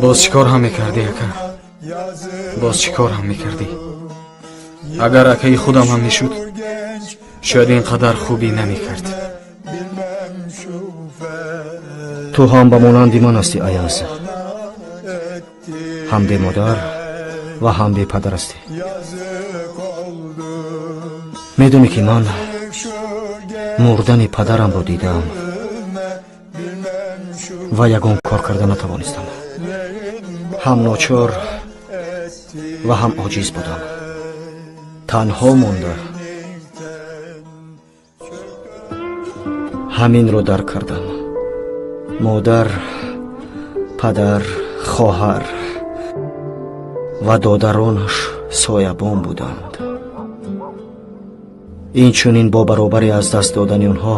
Боз чӣ кор ҳам мекардӣ, ака? Боз чӣ кор ҳам мекардӣ? Агар акаи худам ҳам мешуд, шояд ин қадар хубӣ намекард. Ту ҳам ба монанди ман ҳастӣ, Аяз. Ҳам бемодар ва ҳам бепадар ҳастӣ. Медонӣ, ки ман мурдани падарамро дидаам ва ягон кор карда натавонистам. Ҳам ночор ва ҳам оҷиз будам. Танҳо монда ҳаминро дарк кардам. Модар, падар, хоҳар ва додаронаш соябон буданд. Инчунин бо баробари аз даст додани онҳо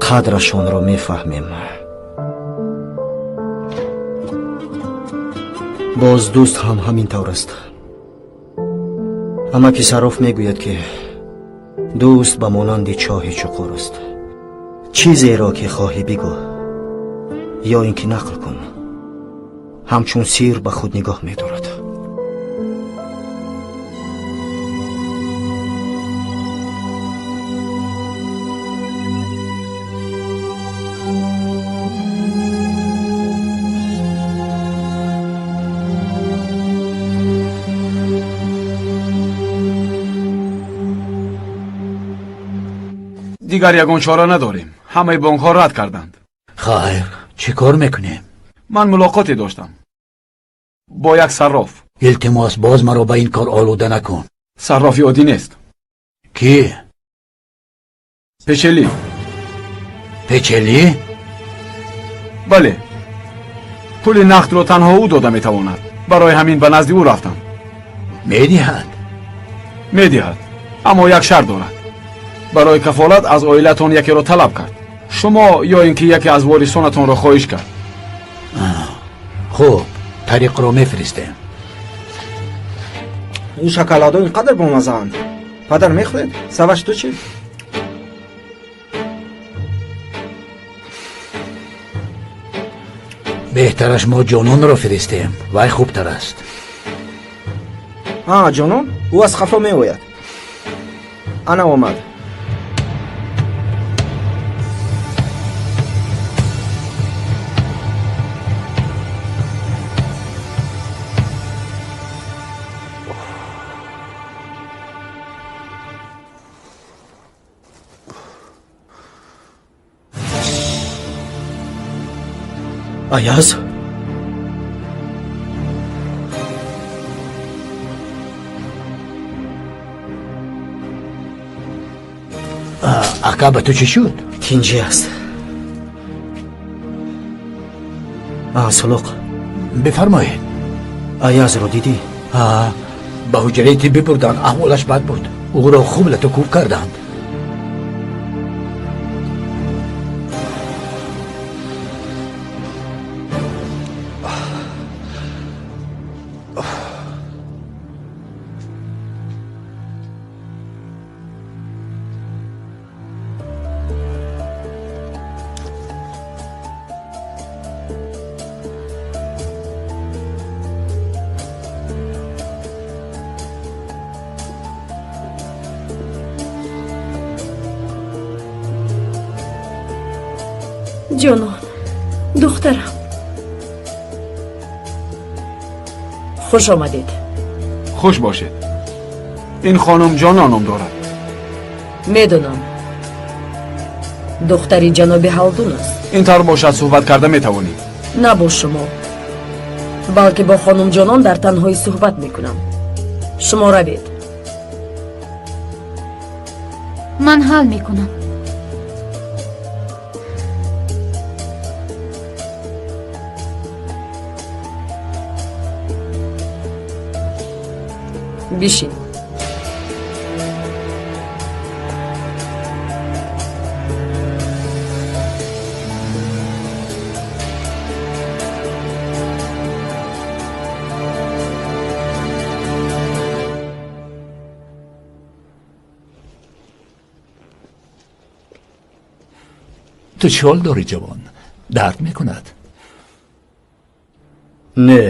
қадрашонро мефаҳмем. Боз дӯст ҳам ҳамин тавр аст. Амаки Сарроф мегӯяд, ки дӯст ба монанди чоҳи чуқур аст. Чизеро ки хоҳӣ бигӯ ё ин ки нақл кун, ҳамчун сир ба худ нигоҳ медорад. Дигар ягон чора надорем. Ҳамаи бонкҳо рад карданд. Хайр, чӣ кор мекунем? Ман мулоқоте доштам бо як сарроф. Илтимос, боз маро ба ин кор олуда накун. Саррофи оддӣ нест. Кӣ? Печелӣ. Печелӣ? Бале, пули нақдро танҳо ӯ дода метавонад. Барои ҳамин ба назди ӯ рафтам. Медиҳад? Медиҳад, аммо як шарт дорад. Барои кафолат аз оилатон якеро талаб кард. Шумо ё ин ки яке аз ворисонатонро хоҳиш кард. Хуб, тариқро мефиристем. Ин шоколадҳо ин қадар бомазаанд. Падар, мехӯред? Саваш, ту чӣ? Беҳтараш мо ҷононро фиристем, вай хубтар аст. Ҷонон, ӯ аз хафо меояд. Ана омад. Аяз? Ака, ба ту чӣ шуд? Тинҷӣ аст. Сулуқ. Бифармоед. Аязро дидӣ? Ба ҳуҷраи тиббӣ бурданд, аҳволаш бад буд. Ӯро хуб лату кӯб карданд. Ҷонон, духтарам, хуш омадед. Хуш бошед. Ин хонум Ҷонон ном дорад. Медонам, духтари ҷаноби Ҳалдун аст. Ин тавр бошад, суҳбат карда метавонӣ. На бо шумо, балки бо хонум Ҷонон дар танҳоӣ суҳбат мекунам. Шумо равед. Ман ҳал мекунам. Бишин. Ту чӣ ҳол дорӣ, ҷавон? Дард мекунад? Не,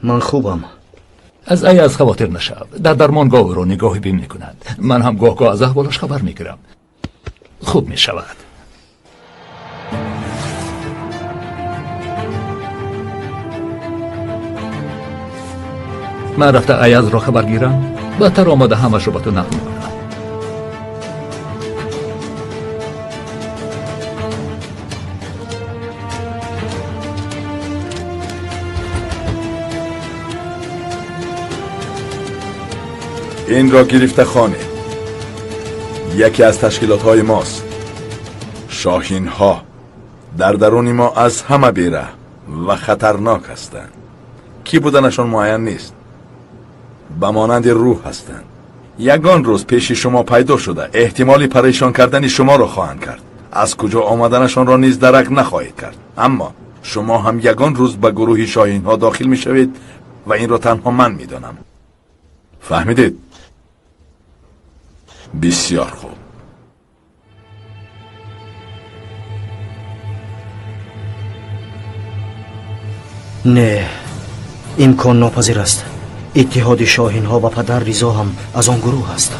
ман хубам. Аз Аяз хавотир нашав. Дар дармонгоҳ ӯро нигоҳи бим мекунад. Ман ҳам гоҳ-гоҳ аз аҳволаш хабар мегирам. Хуб мешавад. Ман рафта Аязро хабар гирам, баъдтар омада ҳамашро ба ту нақл мекунам. Инро гирифта хонед. Яке аз ташкилотҳои мост. Шоҳинҳо дар даруни мо аз ҳама бераҳм ва хатарнок ҳастанд. Кӣ буданашон муайян нест. Ба монанди рӯҳ ҳастанд. Ягон рӯз пеши шумо пайдо шуда эҳтимоли парешон кардани шуморо хоҳанд кард. Аз куҷо омаданашонро низ дарак нахоҳед кард. Аммо шумо ҳам ягон рӯз ба гурӯҳи шоҳинҳо дохил мешавед ва инро танҳо ман медонам. Фаҳмидед? Бисёр хуб. Не, имкон нопазир аст. Иттиҳоди шоҳинҳо ва падар Ризо ҳам аз он гурӯҳ аст.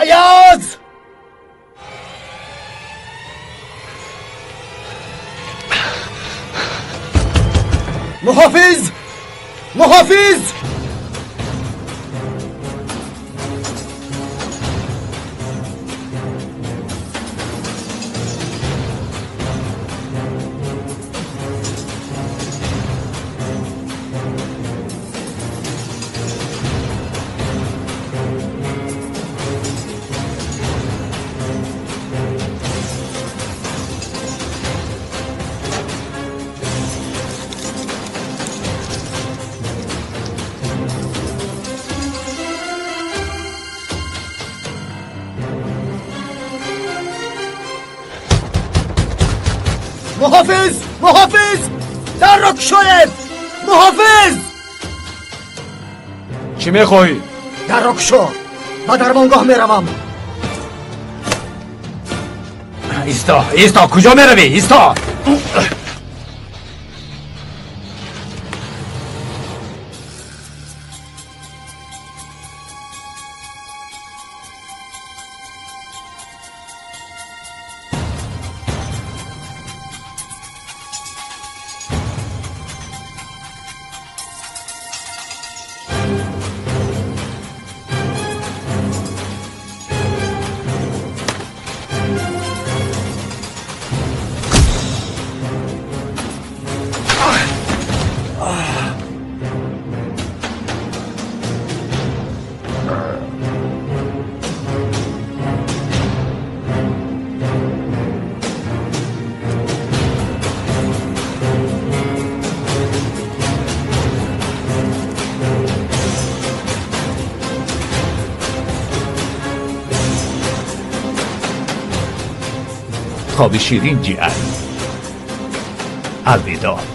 Аяз! Муҳофиз! Муҳофиз! Муҳофиз, дарро кушоед! Муҳофиз! Чӣ мехоҳӣ? Дарро кушо, ба дармонгоҳ меравам. Исто, исто, куҷо меравӣ? Исто! Хоби ширин, ҷиар. Алвидоъ.